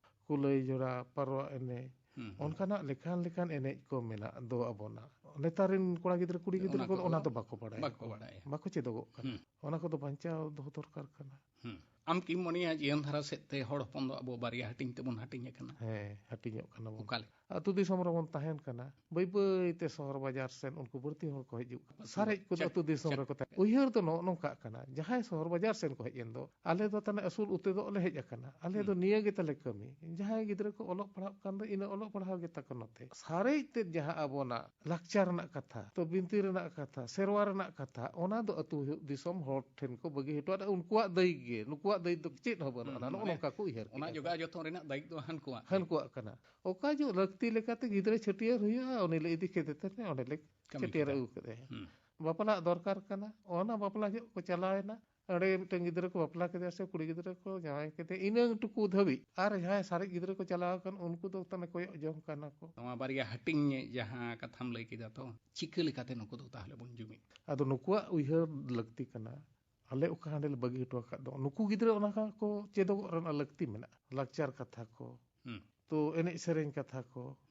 ᱠᱩᱞᱟᱹᱭ ᱡᱚᱲᱟ, ᱯᱟᱨᱣᱟ ᱮᱱᱮᱡ, ᱦᱩᱸ, ᱦᱩᱸ᱾ ᱚᱱᱠᱟᱱᱟᱜ ᱞᱮᱠᱟᱱ ᱞᱮᱠᱟᱱ ᱮᱱᱮᱡ ᱠᱚ ᱢᱮᱱᱟᱜ ᱫᱚ ᱟᱵᱚᱱᱟᱜ᱾ ᱱᱮᱛᱟᱨ ᱨᱮᱱ ᱠᱚᱲᱟ ᱜᱤᱫᱽᱨᱟ, ᱠᱩᱲᱤ ᱜᱤᱫᱽᱨᱟᱹ ᱚᱱᱟ ᱠᱚᱫᱚ ᱠᱚᱫᱚ ᱚᱱᱟ ᱫᱚ ᱵᱟᱠᱚ ᱵᱟᱲᱟᱭᱟ᱾ ᱵᱟᱠᱚ ᱵᱟᱲᱟᱭᱟ᱾ ᱵᱟᱠᱚ ᱪᱮᱫᱚᱜᱚᱜ ᱠᱟᱱᱟ᱾ ᱦᱩᱸ᱾ ᱚᱱᱟ ᱠᱚᱫᱚ ᱵᱟᱧᱪᱟᱣ ᱫᱚᱦᱚ ᱫᱚᱨᱠᱟᱨ ᱠᱟᱱᱟ᱾ ᱦᱩᱸ᱾ ᱟᱢ ᱠᱤᱢ ᱢᱚᱱᱮᱭᱟ ᱡᱤᱭᱚᱱ ᱫᱷᱟᱨᱟ ᱥᱮᱫ ᱛᱮ ᱦᱚᱲ ᱦᱚᱯᱚᱱ ᱫᱚ ᱟᱵᱚ ᱵᱟᱨᱭᱟ ᱦᱟᱹᱴᱤᱧ ᱛᱮᱵᱚᱱ ᱦᱟᱹᱴᱤᱧ ᱟᱠᱟᱱᱟ? ᱦᱮᱸ, ᱦᱟᱹᱴᱤᱧᱚᱜ ᱠᱟᱱᱟ ᱵᱚᱱ᱾ ᱚᱠᱟ ᱞᱮᱠᱟ? ᱟᱹᱛᱩ ᱫᱤᱥᱚᱢ ᱨᱮᱵᱚᱱ ᱛᱟᱦᱮᱱ ᱠᱟᱱᱟ, ᱵᱟᱹᱭ ᱵᱟᱹᱭ ᱛᱮ ᱥᱚᱦᱚᱨ ᱵᱟᱡᱟᱨ ᱥᱮᱱ ᱩᱱᱠᱩ ᱵᱟᱹᱲᱛᱤ ᱦᱚᱲ ᱠᱚ ᱦᱤᱡᱩᱜ ᱠᱟᱱᱟ᱾ ᱥᱟᱨᱮᱡ ᱠᱚᱫᱚ ᱪᱮᱫ? ᱟᱹᱛᱩ ᱫᱤᱥᱚᱢ ᱪᱮᱫ? ᱨᱮᱠᱚ ᱛᱟᱦᱮᱸ᱾ ᱩᱭᱦᱟᱹᱨ ᱫᱚ ᱱᱚᱜᱼᱚ ᱱᱚᱝᱠᱟᱜ ᱠᱟᱱᱟ, ᱡᱟᱦᱟᱸᱭ ᱥᱚᱦᱚᱨ ᱵᱟᱡᱟᱨ ᱥᱮᱱ ᱠᱚ ᱦᱮᱡ ᱮᱱ ᱫᱚ, ᱟᱞᱮ ᱫᱚ ᱛᱟᱦᱞᱮ ᱟᱹᱥᱩᱞ ᱩᱛᱟᱹᱫᱚᱜ ᱞᱮ ᱦᱮᱡ ᱟᱠᱟᱱᱟ, ᱟᱞᱮ ᱫᱚ ᱦᱩᱸ᱾ ᱱᱤᱭᱟᱹ ᱜᱮ ᱛᱟᱞᱮ ᱠᱟᱹᱢᱤ᱾ ᱡᱟᱦᱟᱸᱭ ᱜᱤᱫᱽᱨᱟᱹ ᱠᱚ ᱚᱞᱚᱜ ᱯᱟᱲᱦᱟᱜ ᱠᱟᱱ ᱫᱚ, ᱤᱱᱟᱹ ᱚᱞᱚᱜ ᱯᱟᱲᱦᱟᱣ ᱜᱮ ᱛᱟᱠᱚ ᱱᱚᱛᱮ᱾ ᱥᱟᱨᱮᱡ ᱛᱮᱫ ᱡᱟᱦᱟᱸ ᱟᱵᱚᱱᱟᱜ ᱞᱟᱠᱪᱟᱨ ᱨᱮᱱᱟᱜ ᱠᱟᱛᱷᱟ, ᱛᱚ ᱵᱤᱱᱛᱤ ᱨᱮᱱᱟᱜ ᱠᱟᱛᱷᱟ, ᱥᱮᱨᱣᱟ ᱨᱮᱱᱟᱜ ᱠᱟᱛᱷᱟ, ᱚᱱᱟ ᱫᱚ ᱟᱹᱛᱩ ᱫᱤᱥᱚᱢ ᱦᱚᱲ ᱴᱷᱮᱱ ᱠᱚ ᱵᱟᱹᱜᱤ ᱦᱚᱴᱚᱣᱟᱫᱟ᱾ ᱩᱱᱠᱩᱣᱟᱜ ᱫᱟᱹᱭᱤᱠ ᱜᱮ, ᱱᱩᱠᱩᱣᱟᱜ ᱫᱟᱹᱭᱤᱛ ᱫᱚ ᱪᱮᱫ ᱦᱚᱸ ᱵᱟᱹᱱᱩᱜᱼᱟ᱾ ᱦᱩᱸ, ᱱᱚᱜᱼᱚ ᱢᱟᱱᱮ ᱱᱚᱝᱠᱟ ᱠᱚ ᱩᱭᱦᱟᱹᱨ ᱚᱱᱟ ᱠᱮᱫᱼᱟ᱾ ᱡᱚᱜᱟᱣ ᱡᱚᱛᱚᱱ ᱨᱮᱱᱟᱜ ᱫᱟᱭᱤᱛᱛᱚ ᱦᱟᱹᱱᱠᱩᱣᱟᱜ᱾ ᱦᱟᱹᱱᱠᱩᱣᱟᱜ ᱠᱟᱱᱟ᱾ ᱚᱠᱟ ᱡᱚ ᱞᱟᱹᱠᱛᱤ ᱞᱮᱠᱟᱛᱮ ᱜᱤᱫᱽᱨᱟᱹ ᱪᱷᱟᱹᱴᱭᱟᱹᱨ ᱦᱩᱭᱩᱜᱼᱟ, ᱩᱱᱤ ᱞᱮ ᱤᱫᱤ ᱠᱮᱫᱮ ᱛᱮ ᱚᱸᱰᱮ ᱞᱮ ᱠᱟᱹᱢᱤ ᱪᱷᱟᱹᱴᱭᱟᱹᱨ ᱠᱮᱫᱟ᱾ ᱟᱹᱜᱩ ᱠᱮᱫᱮᱭᱟ᱾ ᱦᱩᱸ᱾ ᱵᱟᱯᱞᱟᱜ ᱫᱚᱨᱠᱟᱨ ᱠᱟᱱᱟ᱾ ᱚᱱᱟ ᱵᱟᱯᱞᱟ ᱡᱚᱦᱚᱜ ᱠᱚ ᱪᱟᱞᱟᱣᱮᱱᱟ, ᱚᱸᱰᱮ ᱢᱤᱫᱴᱟᱝ ᱜᱤᱫᱽᱨᱟᱹ ᱠᱚ ᱵᱟᱯᱞᱟ ᱠᱮᱫᱮᱭᱟ ᱥᱮ ᱠᱩᱲᱤ ᱜᱤᱫᱽᱨᱟᱹ ᱠᱚ ᱡᱟᱶᱟᱭ ᱠᱮᱫᱮᱭᱟ, ᱤᱱᱟᱹ ᱴᱩᱠᱩ ᱫᱷᱟᱹᱵᱤᱡ᱾ ᱟᱨ ᱡᱟᱦᱟᱸᱭ ᱥᱟᱨᱮᱡ ᱜᱤᱫᱽᱨᱟᱹ ᱠᱚ ᱪᱟᱞᱟᱣ ᱟᱠᱟᱱ, ᱩᱱᱠᱩ ᱫᱚ ᱛᱟᱦᱞᱮ ᱠᱚᱭᱚᱜ ᱡᱚᱝ ᱠᱟᱱᱟ ᱠᱚ᱾ ᱱᱚᱣᱟ ᱵᱟᱨᱭᱟ ᱦᱟᱹᱴᱤᱧ ᱡᱟᱦᱟᱸ ᱠᱟᱛᱷᱟᱢ ᱞᱟᱹᱭ ᱠᱮᱫᱟ, ᱛᱚ ᱪᱤᱠᱟᱹ ᱞᱮᱠᱟᱛᱮ ᱱᱩᱠᱩ ᱫᱚ ᱛᱟᱦᱞᱮ ᱵᱚᱱ ᱡᱩᱢᱤᱫ? ᱟᱫᱚ ᱱᱩᱠᱩᱣᱟᱜ ᱩᱭᱦᱟᱹᱨ ᱞᱟᱹᱠᱛᱤ ᱠᱟᱱᱟ, ᱟᱞᱮ ᱚᱠᱟ ᱦᱟᱸᱰᱮ ᱞᱮ ᱵᱟᱹᱜᱤ ᱦᱚᱴᱚ ᱟᱠᱟᱫ ᱫᱚ, ᱱᱩᱠᱩ ᱜᱤᱫᱽᱨᱟᱹ ᱚᱱᱟ ᱠᱚ ᱪᱮᱫᱚᱜᱚᱜ ᱨᱮᱱᱟᱜ ᱞᱟᱹᱠᱛᱤ ᱢᱮᱱᱟᱜᱼᱟ᱾ ᱞᱟᱠᱪᱟᱨ ᱠᱟᱛᱷᱟ ᱠᱚ, ᱦᱩᱸ᱾ ᱛᱚ ᱮᱱᱮᱡ ᱥᱮᱨᱮᱧ ᱠᱟᱛᱷᱟ ᱠᱚ,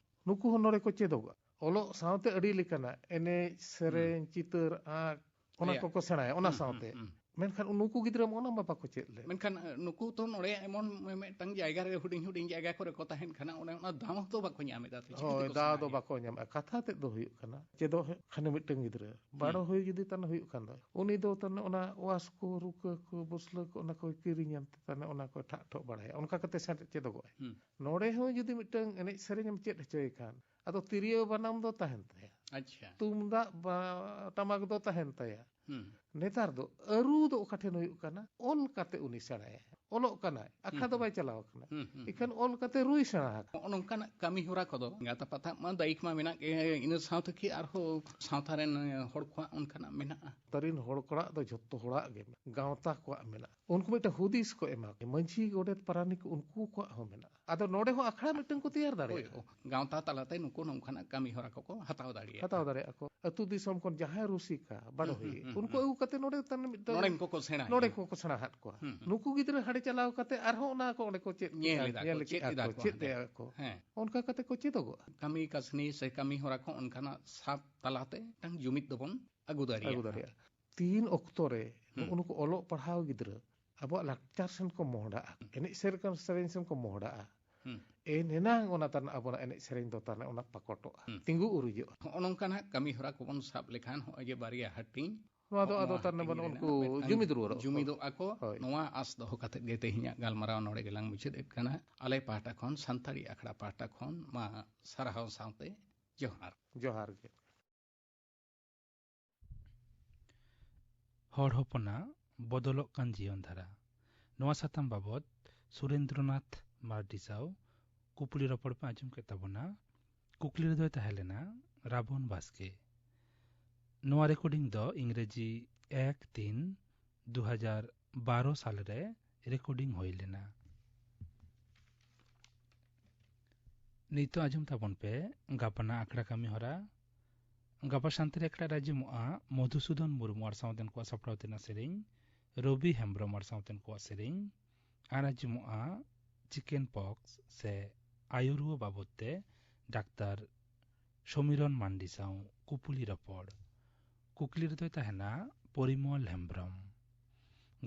ᱱᱩᱠᱩ ᱦᱚᱸ ᱱᱚᱰᱮ ᱠᱚ ᱪᱮᱫᱚᱜᱚᱜᱼᱟ᱾ ᱚᱞᱚᱜ ᱥᱟᱶᱛᱮ ᱟᱹᱰᱤ ᱞᱮᱠᱟᱱᱟᱜ ᱮᱱᱮᱡ, ᱥᱮᱨᱮᱧ, ᱦᱩᱸ᱾ ᱪᱤᱛᱟᱹᱨ ᱟᱸᱠ, ᱚᱱᱟ ᱟᱭᱟ᱾ ᱠᱚᱠᱚ ᱥᱮᱬᱟᱭᱟ ᱚᱱᱟ ᱦᱩᱸ, ᱦᱩᱸ, ᱥᱟᱶᱛᱮ᱾ ᱦᱩᱸ᱾ ᱢᱮᱱᱠᱷᱟᱱ ᱱᱩᱠᱩ ᱜᱤᱫᱽᱨᱟᱹ ᱢᱟ ᱚᱱᱟ ᱢᱟ ᱵᱟᱠᱚ ᱪᱮᱫ ᱞᱮᱫ᱾ ᱢᱮᱱᱠᱷᱟᱱ, ᱮ, ᱱᱩᱠᱩ ᱛᱚ ᱱᱚᱰᱮ ᱮᱢᱚᱱ ᱢᱤᱫᱴᱟᱝ ᱡᱟᱭᱜᱟ ᱨᱮ, ᱦᱩᱰᱤᱧ ᱦᱩᱰᱤᱧ ᱡᱟᱭᱜᱟ ᱠᱚᱨᱮ ᱠᱚ ᱛᱟᱦᱮᱱ ᱠᱟᱱᱟ, ᱚᱱᱮ ᱚᱱᱟ ᱫᱟᱣ ᱦᱚᱸᱛᱚ ᱵᱟᱠᱚ ᱧᱟᱢ ᱮᱫᱟ᱾ ᱛᱚ ᱪᱤᱠᱟᱹ ᱦᱳᱭ, ᱛᱮᱠᱚ ᱫᱟᱣ ᱥᱮᱬᱟᱭᱟ? ᱫᱚ ᱵᱟᱠᱚ ᱧᱟᱢᱮᱫᱼᱟ᱾ ᱠᱟᱛᱷᱟ ᱛᱮᱫ ᱫᱚ ᱦᱩᱭᱩᱜ ᱠᱟᱱᱟ, ᱪᱮᱫᱚᱜ ᱦᱩᱭᱩᱜ ᱠᱷᱟᱱ ᱢᱤᱫᱴᱟᱝ ᱜᱤᱫᱽᱨᱟᱹ, ᱵᱟᱨᱚ ᱦᱩᱸ᱾ ᱦᱩᱭ ᱡᱩᱫᱤ ᱛᱟᱦᱮᱱ ᱦᱩᱭᱩᱜ ᱠᱷᱟᱱ ᱫᱚ, ᱩᱱᱤ ᱫᱚ ᱛᱟᱦᱮᱱ ᱚᱱᱟ ᱣᱟᱥ ᱠᱚ, ᱨᱩᱠᱟᱹ ᱠᱚ, ᱵᱩᱥᱞᱟᱹ ᱠᱚ, ᱚᱱᱟ ᱠᱚᱭ ᱠᱤᱨᱤᱧ ᱟᱱᱛᱮ ᱛᱟᱦᱮᱱ ᱚᱱᱟ ᱠᱚᱭ ᱴᱷᱟᱜ ᱴᱷᱚᱜ ᱵᱟᱲᱟᱭᱟ᱾ ᱚᱱᱠᱟ ᱠᱟᱛᱮ ᱥᱮ ᱪᱮᱫᱚᱜᱚᱜᱼᱟᱭ᱾ ᱦᱩᱸ᱾ ᱱᱚᱰᱮ ᱦᱚᱸ ᱡᱩᱫᱤ ᱢᱤᱫᱴᱟᱝ ᱮᱱᱮᱡ ᱥᱮᱨᱮᱧ ᱮᱢ ᱪᱮᱫ ᱦᱚᱪᱚᱭᱮ ᱠᱷᱟᱱ, ᱟᱫᱚ ᱛᱤᱨᱭᱳ ᱵᱟᱱᱟᱢ ᱫᱚ ᱛᱟᱦᱮᱱ ᱛᱟᱭᱟ᱾ ᱟᱪᱪᱷᱟ᱾ ᱛᱩᱢᱫᱟᱜ ᱵᱟ-, ᱴᱟᱢᱟᱠ ᱫᱚ ᱛᱟᱦᱮᱱ ᱛᱟᱭᱟ᱾ ᱦᱩᱸ᱾ ᱱᱮᱛᱟᱨ ᱫᱚ ᱟᱹᱨᱩ ᱫᱚ ᱚᱠᱟ ᱴᱷᱮᱱ ᱦᱩᱭᱩᱜ ᱠᱟᱱᱟ? ᱚᱞ ᱠᱟᱛᱮ ᱩᱱᱤ ᱥᱮᱬᱟᱭᱟ᱾ ᱚᱞᱚᱜ ᱠᱟᱱᱟᱭ, ᱟᱠᱷᱲᱟ ᱦᱩᱸ, ᱫᱚ ᱦᱩᱸ᱾ ᱵᱟᱭ ᱪᱟᱞᱟᱣ ᱠᱟᱱᱟ᱾ ᱦᱩᱸ, ᱦᱩᱸ, ᱮᱱᱠᱷᱟᱱ ᱦᱩᱸ᱾ ᱚᱞ ᱠᱟᱛᱮ ᱨᱩᱭ ᱥᱮᱬᱟ ᱟᱠᱟᱱᱟ᱾ ᱱᱚᱜᱼᱚ ᱱᱚᱝᱠᱟᱱᱟᱜ ᱠᱟᱹᱢᱤ ᱦᱚᱨᱟ ᱠᱚᱫᱚ ᱮᱸᱜᱟᱛ ᱟᱯᱟᱛᱟᱜ ᱢᱟ ᱫᱟᱭᱤᱛ ᱢᱟ ᱢᱮᱱᱟᱜ ᱜᱮ, ᱤᱱᱟᱹ ᱥᱟᱶᱛᱮ ᱠᱤ ᱟᱨᱦᱚᱸ ᱥᱟᱶᱛᱟ ᱨᱮᱱ ᱦᱚᱲ ᱠᱚᱣᱟᱜ ᱚᱱᱠᱟᱱᱟᱜ ᱢᱮᱱᱟᱜᱼᱟ? ᱥᱟᱶᱛᱟ ᱨᱮᱱ ᱦᱚᱲ ᱠᱚᱲᱟᱜ ᱫᱚ ᱡᱷᱚᱛᱚ ᱦᱚᱲᱟᱜ ᱜᱮ ᱢᱮᱱᱟᱜᱼᱟ᱾ ᱜᱟᱶᱛᱟ ᱠᱚᱣᱟᱜ ᱢᱮᱱᱟᱜᱼᱟ᱾ ᱩᱱᱠᱩ ᱢᱤᱫᱴᱟᱝ ᱦᱩᱫᱤᱥ ᱠᱚ ᱮᱢᱟ ᱠᱚᱣᱟ᱾ ᱢᱟᱹᱡᱷᱤ, ᱜᱚᱰᱮᱛ, ᱯᱟᱨᱟᱱᱤᱠ ᱩᱱᱠᱩ ᱠᱚᱣᱟᱜ ᱦᱚᱸ ᱢᱮᱱᱟᱜᱼᱟ᱾ ᱟᱫᱚ ᱱᱚᱰᱮ ᱦᱚᱸ ᱟᱠᱷᱲᱟ ᱢᱤᱫᱴᱟᱝ ᱠᱚ ᱛᱮᱭᱟᱨ ᱦᱳᱭ, ᱫᱟᱲᱮᱭᱟᱜᱼᱟ᱾ ᱜᱟᱶᱛᱟ ᱛᱟᱞᱟᱛᱮ ᱱᱩᱠᱩ ᱱᱚᱝᱠᱟᱱᱟᱜ ᱠᱟᱹᱢᱤ ᱦᱚᱨᱟ ᱠᱚᱠᱚ ᱦᱟᱛᱟᱣ ᱫᱟᱲᱮᱭᱟᱜᱼᱟ᱾ ᱦᱟᱛᱟᱣ ᱫᱟᱲᱮᱭᱟᱜᱼᱟ ᱠᱚ᱾ ᱟᱹᱛᱩ ᱫᱤᱥᱚᱢ ᱠᱷᱚᱱ ᱡᱟᱦᱟᱸᱭ ᱨᱩᱥᱤᱠᱟ, ᱵᱟᱰᱚᱦᱤ, ᱦᱩᱸ, ᱦᱩᱸ, ᱦᱩᱸ, ᱩᱱᱠᱩ ᱦᱩᱸ᱾ ᱟᱹᱜᱩ ᱠᱟᱛᱮ ᱱᱚᱰᱮ ᱛᱟᱦᱞᱮ ᱢᱤᱫᱴᱟᱝ ᱱᱚᱰᱮᱱ ᱠᱚᱠᱚ ᱥᱮᱬᱟᱭᱟ᱾ ᱱᱚᱰᱮ ᱠᱚᱠᱚ ᱥᱮᱬᱟ ᱦᱟᱫ ᱠᱚᱣᱟ᱾ ᱦᱩᱸ, ᱦᱩᱸ᱾ ᱱᱩᱠᱩ ᱜᱤᱫᱽᱨᱟᱹ ᱦᱟᱸᱰᱮ ᱪᱟᱞᱟᱣ ᱠᱟᱛᱮ ᱟᱨᱦᱚᱸ ᱚᱱᱟ ᱠᱚ ᱚᱸᱰᱮ ᱠᱚ ᱪᱮᱫ ᱧᱮᱞ ᱠᱮᱜᱼᱟ, ᱮᱫᱟ ᱠᱚ, ᱧᱮᱞ ᱪᱮᱫ ᱠᱮᱜᱼᱟ ᱮᱫᱟ ᱠᱚ, ᱠᱚ ᱪᱮᱫ ᱦᱟᱸᱰᱮ᱾ ᱮᱫᱟ ᱠᱚ᱾ ᱦᱮᱸ᱾ ᱚᱱᱠᱟ ᱠᱟᱛᱮ ᱠᱚ ᱪᱮᱫᱚᱜᱚᱜᱼᱟ᱾ ᱠᱟᱹᱢᱤ ᱠᱟᱹᱥᱱᱤ ᱥᱮ ᱠᱟᱹᱢᱤ ᱦᱚᱨᱟ ᱠᱚ ᱚᱱᱠᱟᱱᱟᱜ ᱥᱟᱵ ᱛᱟᱞᱟᱛᱮ ᱢᱤᱫᱴᱟᱝ ᱡᱩᱢᱤᱫ ᱫᱚᱵᱚᱱ ᱟᱹᱜᱩ ᱫᱟᱲᱮᱭᱟᱜᱼᱟ᱾ ᱟᱹᱜᱩ ᱫᱟᱲᱮᱭᱟᱜᱼᱟ᱾ ᱛᱤᱱ ᱚᱠᱛᱚ ᱨᱮ ᱦᱩᱸ᱾ ᱱᱩᱜᱼᱩ ᱱᱩᱠᱩ ᱚᱞᱚᱜ ᱯᱟᱲᱦᱟᱣ ᱜᱤᱫᱽᱨᱟᱹ ᱟᱵᱚᱣᱟᱜ ᱞᱟᱠᱪᱟᱨ ᱥᱮᱱ ᱠᱚ ᱢᱚᱦᱰᱟᱜᱼᱟ, ᱦᱩᱸ᱾ ᱮᱱᱮᱡ ᱥᱮᱨᱮᱧ ᱥᱮᱨᱮᱧ ᱥᱮᱱ ᱠᱚ ᱢᱚᱦᱰᱟᱜᱼᱟ, ᱦᱩᱸ᱾ ᱮᱱ ᱮᱱᱟᱝ ᱚᱱᱟ ᱛᱟᱦᱞᱮ ᱟᱵᱚᱱᱟᱜ ᱮᱱᱮᱡ ᱥᱮᱨᱮᱧ ᱫᱚ ᱛᱟᱦᱞᱮ ᱚᱱᱟ ᱯᱟᱠᱚᱴᱚᱜᱼᱟ, ᱦᱩᱸ᱾ ᱛᱤᱸᱜᱩ ᱩᱨᱤᱡᱚᱜᱼᱟ᱾ ᱦᱚᱸᱜᱼᱚ ᱱᱚᱝᱠᱟᱱᱟᱜ ᱠᱟᱹᱢᱤ ᱦᱚᱨᱟ ᱠᱚᱵᱚᱱ ᱥᱟᱵ ᱞᱮᱠᱷᱟᱱ ᱦᱚᱸᱜᱼᱚᱭ ᱡᱮ ᱵᱟᱨᱭᱟ ᱦᱟᱹᱴᱤᱧ, ᱱᱚᱣᱟ ᱫᱚ ᱦᱚᱸᱜᱼᱚ ᱟᱫᱚ ᱱᱚᱣᱟ ᱛᱟᱦᱞᱮ ᱦᱟᱹᱴᱤᱧ ᱵᱟᱹᱱᱩᱜ, ᱨᱮᱱᱟᱜ ᱩᱱᱠᱩ ᱢᱤᱫᱴᱟᱝ ᱡᱩᱢᱤᱫ ᱨᱩᱣᱟᱹᱲᱚᱜ ᱟᱠᱚ᱾ ᱡᱩᱢᱤᱫᱚᱜ ᱟᱠᱚ᱾ ᱦᱳᱭ᱾ ᱱᱚᱣᱟ ᱟᱸᱥ ᱫᱚᱦᱚ ᱠᱟᱛᱮ ᱜᱮ ᱛᱮᱦᱮᱧᱟᱜ ᱜᱟᱞᱢᱟᱨᱟᱣ ᱱᱚᱰᱮ ᱜᱮᱞᱟᱝ ᱢᱩᱪᱟᱹᱫ ᱮᱫ ᱠᱟᱱᱟ᱾ ᱟᱞᱮ ᱯᱟᱦᱴᱟ ᱠᱷᱚᱱ, ᱥᱟᱱᱛᱟᱲᱤ ᱟᱠᱷᱲᱟ ᱯᱟᱦᱴᱟ ᱠᱷᱚᱱ ᱢᱟ ᱥᱟᱨᱦᱟᱣ ᱥᱟᱶᱛᱮ ᱡᱚᱦᱟᱨ᱾ ᱡᱚᱦᱟᱨ ᱜᱮ᱾ ᱦᱚᱲ ᱦᱚᱯᱚᱱᱟᱜ ᱵᱚᱫᱚᱞᱚᱜ ᱠᱟᱱ ᱡᱤᱭᱚᱱ ᱫᱷᱟᱨᱟ᱾ ᱱᱚᱣᱟ ᱥᱟᱛᱟᱢ ᱵᱟᱵᱚᱛ ᱥᱩᱨᱮᱱᱫᱨᱚᱱᱟᱛᱷ ᱢᱟᱨᱰᱤ ᱥᱟᱶ ᱠᱩᱠᱞᱤ ᱨᱚᱯᱚᱲ ᱯᱮ ᱟᱸᱡᱚᱢ ᱠᱮᱫ ᱛᱟᱵᱚᱱᱟ᱾ ᱠᱩᱠᱞᱤ ᱨᱮᱫᱚᱭ ᱛᱟᱦᱮᱸ ᱞᱮᱱᱟ ᱨᱟᱵᱚᱱ ᱵᱟᱥᱠᱮ᱾ ᱱᱚᱣᱟ ᱨᱮᱠᱚᱨᱰᱤᱝ ᱫᱚ ᱤᱝᱨᱮᱡᱤ ᱮᱠ ᱛᱤᱱ ᱫᱩ ᱦᱟᱡᱟᱨ ᱵᱟᱨᱚ ᱥᱟᱞ ᱨᱮ ᱨᱮᱠᱚᱨᱰᱤᱝ ᱦᱩᱭ ᱞᱮᱱᱟ᱾ ᱱᱤᱛᱚᱜ ᱟᱸᱡᱚᱢ ᱛᱟᱵᱚᱱ ᱯᱮ ᱜᱟᱯᱟᱱᱟᱜ ᱟᱠᱷᱲᱟ ᱠᱟᱹᱢᱤ ᱦᱚᱨᱟ᱾ ᱜᱟᱯᱟ ᱥᱟᱱᱛᱟᱲᱤ ᱟᱠᱷᱲᱟ ᱨᱮ ᱟᱸᱡᱚᱢᱚᱜᱼᱟ ᱢᱚᱫᱷᱩᱥᱩᱫᱚᱱ ᱢᱩᱨᱢᱩ ᱟᱨ ᱥᱟᱶᱛᱮᱱ ᱠᱚᱣᱟᱜ ᱥᱟᱯᱲᱟᱣ ᱛᱮᱱᱟᱜ ᱥᱮᱨᱮᱧ, ᱨᱚᱵᱤ ᱦᱮᱢᱵᱽᱨᱚᱢ ᱟᱨ ᱥᱟᱶᱛᱮᱱ ᱠᱚᱣᱟᱜ ᱥᱮᱨᱮᱧ, ᱟᱨ ᱟᱸᱡᱚᱢᱚᱜᱼᱟ ᱪᱤᱠᱮᱱ ᱯᱚᱠᱥ ᱥᱮ ᱟᱭᱩ ᱨᱩᱣᱟᱹ ᱵᱟᱵᱚᱫ ᱛᱮ ᱰᱟᱠᱛᱟᱨ ᱥᱚᱢᱤᱨᱚᱱ ᱢᱟᱱᱰᱤ ᱥᱟᱶ ᱠᱩᱯᱩᱞᱤ ᱨᱚᱯᱚᱲ᱾ ᱠᱩᱠᱞᱤ ᱨᱮᱫᱚᱭ ᱛᱟᱦᱮᱱᱟ ᱯᱚᱨᱤᱢᱚᱞ ᱦᱮᱢᱵᱽᱨᱚᱢ᱾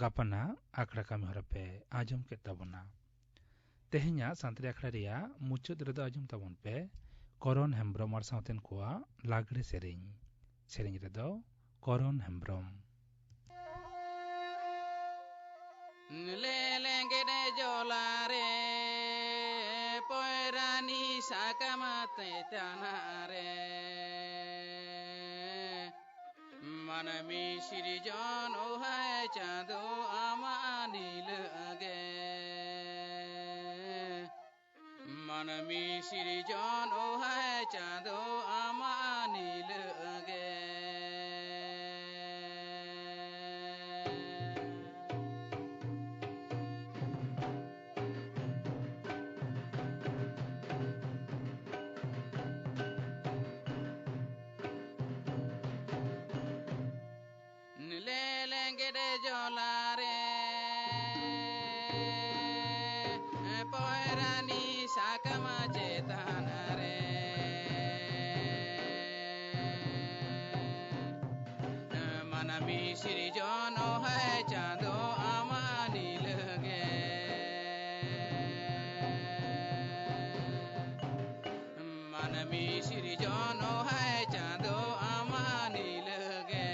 ᱜᱟᱯᱟᱱᱟᱜ ᱟᱠᱷᱲᱟ ᱠᱟᱹᱢᱤ ᱦᱚᱨᱟ ᱯᱮ ᱟᱸᱡᱚᱢ ᱠᱮᱫ ᱛᱟᱵᱚᱱᱟ᱾ ᱛᱮᱦᱮᱧᱟᱜ ᱥᱟᱱᱛᱟᱲᱤ ᱟᱠᱷᱲᱟ ᱨᱮᱭᱟᱜ ᱢᱩᱪᱟᱹᱫ ᱨᱮᱫᱚ ᱟᱸᱡᱚᱢ ᱛᱟᱵᱚᱱ ᱯᱮ ᱠᱚᱨᱚᱱ ᱦᱮᱢᱵᱽᱨᱚᱢ ᱟᱨ ᱥᱟᱶᱛᱮᱱ ᱠᱚᱣᱟᱜ ᱞᱟᱜᱽᱲᱮ ᱥᱮᱨᱮᱧ᱾ ᱥᱮᱨᱮᱧ ᱨᱮᱫᱚ ᱠᱚᱨᱚᱱ ᱦᱮᱢᱵᱽᱨᱚᱢ᱾ ᱞᱮᱞᱮᱝᱜᱮᱰᱮ ᱡᱚᱞᱟᱨᱮ ᱯᱚᱭᱨᱟᱱᱤ ᱥᱟᱠᱟᱢ ᱛᱮᱛᱟᱱᱟᱨᱮ ᱢᱟᱹᱱᱢᱤ ᱥᱤᱨᱡᱚᱱ ᱳᱦᱟᱭ ᱪᱟᱸᱫᱳ ᱟᱢᱟᱜ ᱱᱤᱞᱟᱹᱜᱮ᱾ ᱢᱟᱹᱱᱢᱤ ᱥᱤᱨᱡᱚᱱ ᱳᱦᱟᱭ ᱪᱟᱸᱫᱳ ᱟᱢᱟᱜ ᱱᱤᱞᱟᱹᱜᱮ᱾ ᱞᱮᱞᱮᱝᱜᱮᱰᱮ ᱡᱚᱞᱟᱨᱮ ᱯᱚᱭᱨᱟᱱᱤ ᱥᱟᱠᱟᱢ ᱪᱮᱛᱟᱱ ᱨᱮ ᱢᱟᱹᱱᱢᱤ ᱥᱤᱨᱡᱚᱱ ᱦᱟᱭ ᱪᱟᱸᱫᱳ ᱟᱢᱟᱜ ᱱᱤᱞᱟᱹᱜᱮ᱾ ᱢᱟᱹᱱᱢᱤ ᱥᱤᱨᱡᱚᱱ ᱦᱟᱭ ᱪᱟᱸᱫᱳ ᱟᱢᱟᱜ ᱱᱤᱞᱟᱹᱜᱮ᱾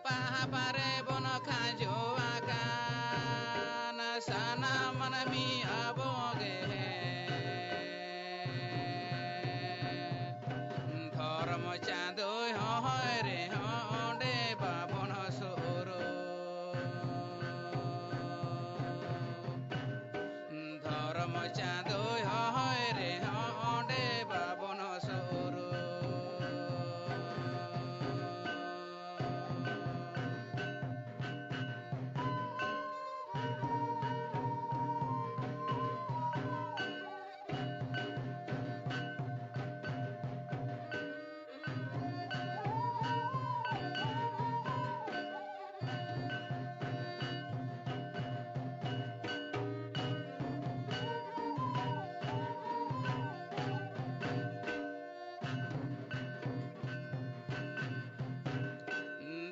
ᱯᱟᱦᱟᱯ ᱨᱮ ᱵᱚᱱ ᱠᱷᱟᱸᱡᱚ ᱟᱠᱟᱱ ᱥᱟᱱᱟᱢ ᱢᱟᱹᱱᱢᱤ ᱟᱵᱚ ᱜᱮ᱾ ᱫᱷᱚᱨᱢ ᱪᱟᱸᱫᱳᱭ ᱦᱚᱦᱚᱭ ᱨᱮᱦᱚᱸ ᱚᱸᱰᱮ ᱵᱟᱵᱚᱱ ᱥᱩᱨᱩᱜ᱾ ᱫᱷᱚᱨᱢ ᱪᱟᱸᱫᱳᱭ ᱦᱚᱦᱚᱭ ᱨᱮᱦᱚᱸ ᱚᱸᱰᱮ ᱵᱟᱵᱚᱱ ᱥᱩᱨᱩᱜ᱾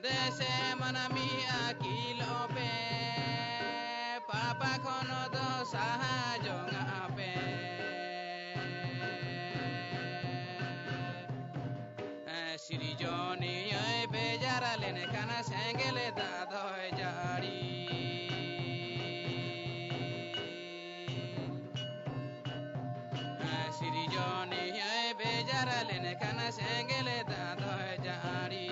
ᱫᱮᱥᱮ ᱢᱟᱹᱱᱢᱤ ᱟᱹᱠᱤᱞᱚᱜ ᱯᱮ, ᱯᱟᱯᱟ ᱠᱷᱚᱱ ᱫᱚ ᱥᱟᱦᱟ ᱡᱚᱝᱟᱜ ᱯᱮ᱾ ᱥᱤᱨᱡᱚᱱᱤᱭᱟᱹᱭ ᱵᱮᱡᱟᱨ ᱞᱮᱱᱠᱷᱟᱱ ᱥᱮᱸᱜᱮᱞ ᱫᱟᱜ ᱫᱚᱭ ᱡᱟᱹᱲᱤ᱾ ᱥᱤᱨᱡᱚᱱᱤᱭᱟᱹᱭ ᱵᱮᱡᱟᱨ ᱞᱮᱱᱠᱷᱟᱱ ᱥᱮᱸᱜᱮᱞ ᱫᱟᱜ ᱫᱚᱭ ᱡᱟᱹᱲᱤ᱾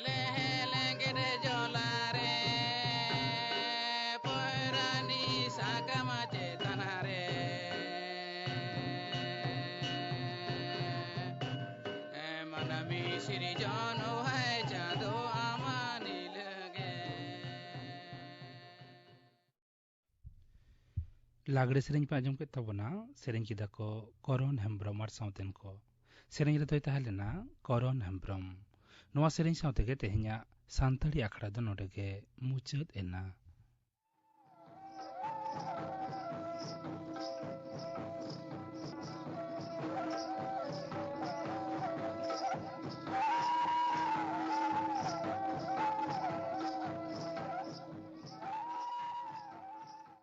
ᱞᱮᱦᱮ ᱞᱮᱸᱜᱮᱫ ᱡᱚᱞᱟ ᱨᱮ, ᱯᱚᱭᱨᱟᱱᱤ ᱥᱟᱠᱟᱢ ᱪᱮᱛᱟᱱ ᱨᱮ, ᱢᱟᱹᱱᱢᱤ ᱥᱤᱨᱡᱚᱱ ᱦᱟᱭ ᱪᱟᱸᱫᱳ ᱟᱢᱟ ᱱᱤᱞᱟᱹ ᱜᱮ᱾ ᱞᱟᱜᱽᱲᱮ ᱥᱮᱨᱮᱧ ᱯᱮ ᱟᱸᱡᱚᱢ ᱠᱮᱫ ᱛᱟᱵᱚᱱᱟ, ᱥᱮᱨᱮᱧ ᱠᱮᱫᱟ ᱠᱚ ᱠᱚᱨᱚᱱ ᱦᱮᱢᱵᱽᱨᱚᱢ ᱟᱨ ᱥᱟᱶᱛᱮᱱ ᱠᱚ᱾ ᱥᱮᱨᱮᱧ ᱨᱮᱫᱚᱭ ᱛᱟᱦᱮᱸ ᱞᱮᱱᱟ ᱠᱚᱨᱚᱱ ᱦᱮᱢᱵᱽᱨᱚᱢ᱾ ᱱᱚᱣᱟ ᱥᱮᱨᱮᱧ ᱥᱟᱶ ᱛᱮᱜᱮ ᱛᱮᱦᱮᱧᱟᱜ ᱥᱟᱱᱛᱟᱲᱤ ᱟᱠᱷᱲᱟ ᱫᱚ ᱱᱚᱰᱮ ᱜᱮ ᱢᱩᱪᱟᱹᱫ ᱮᱱᱟ᱾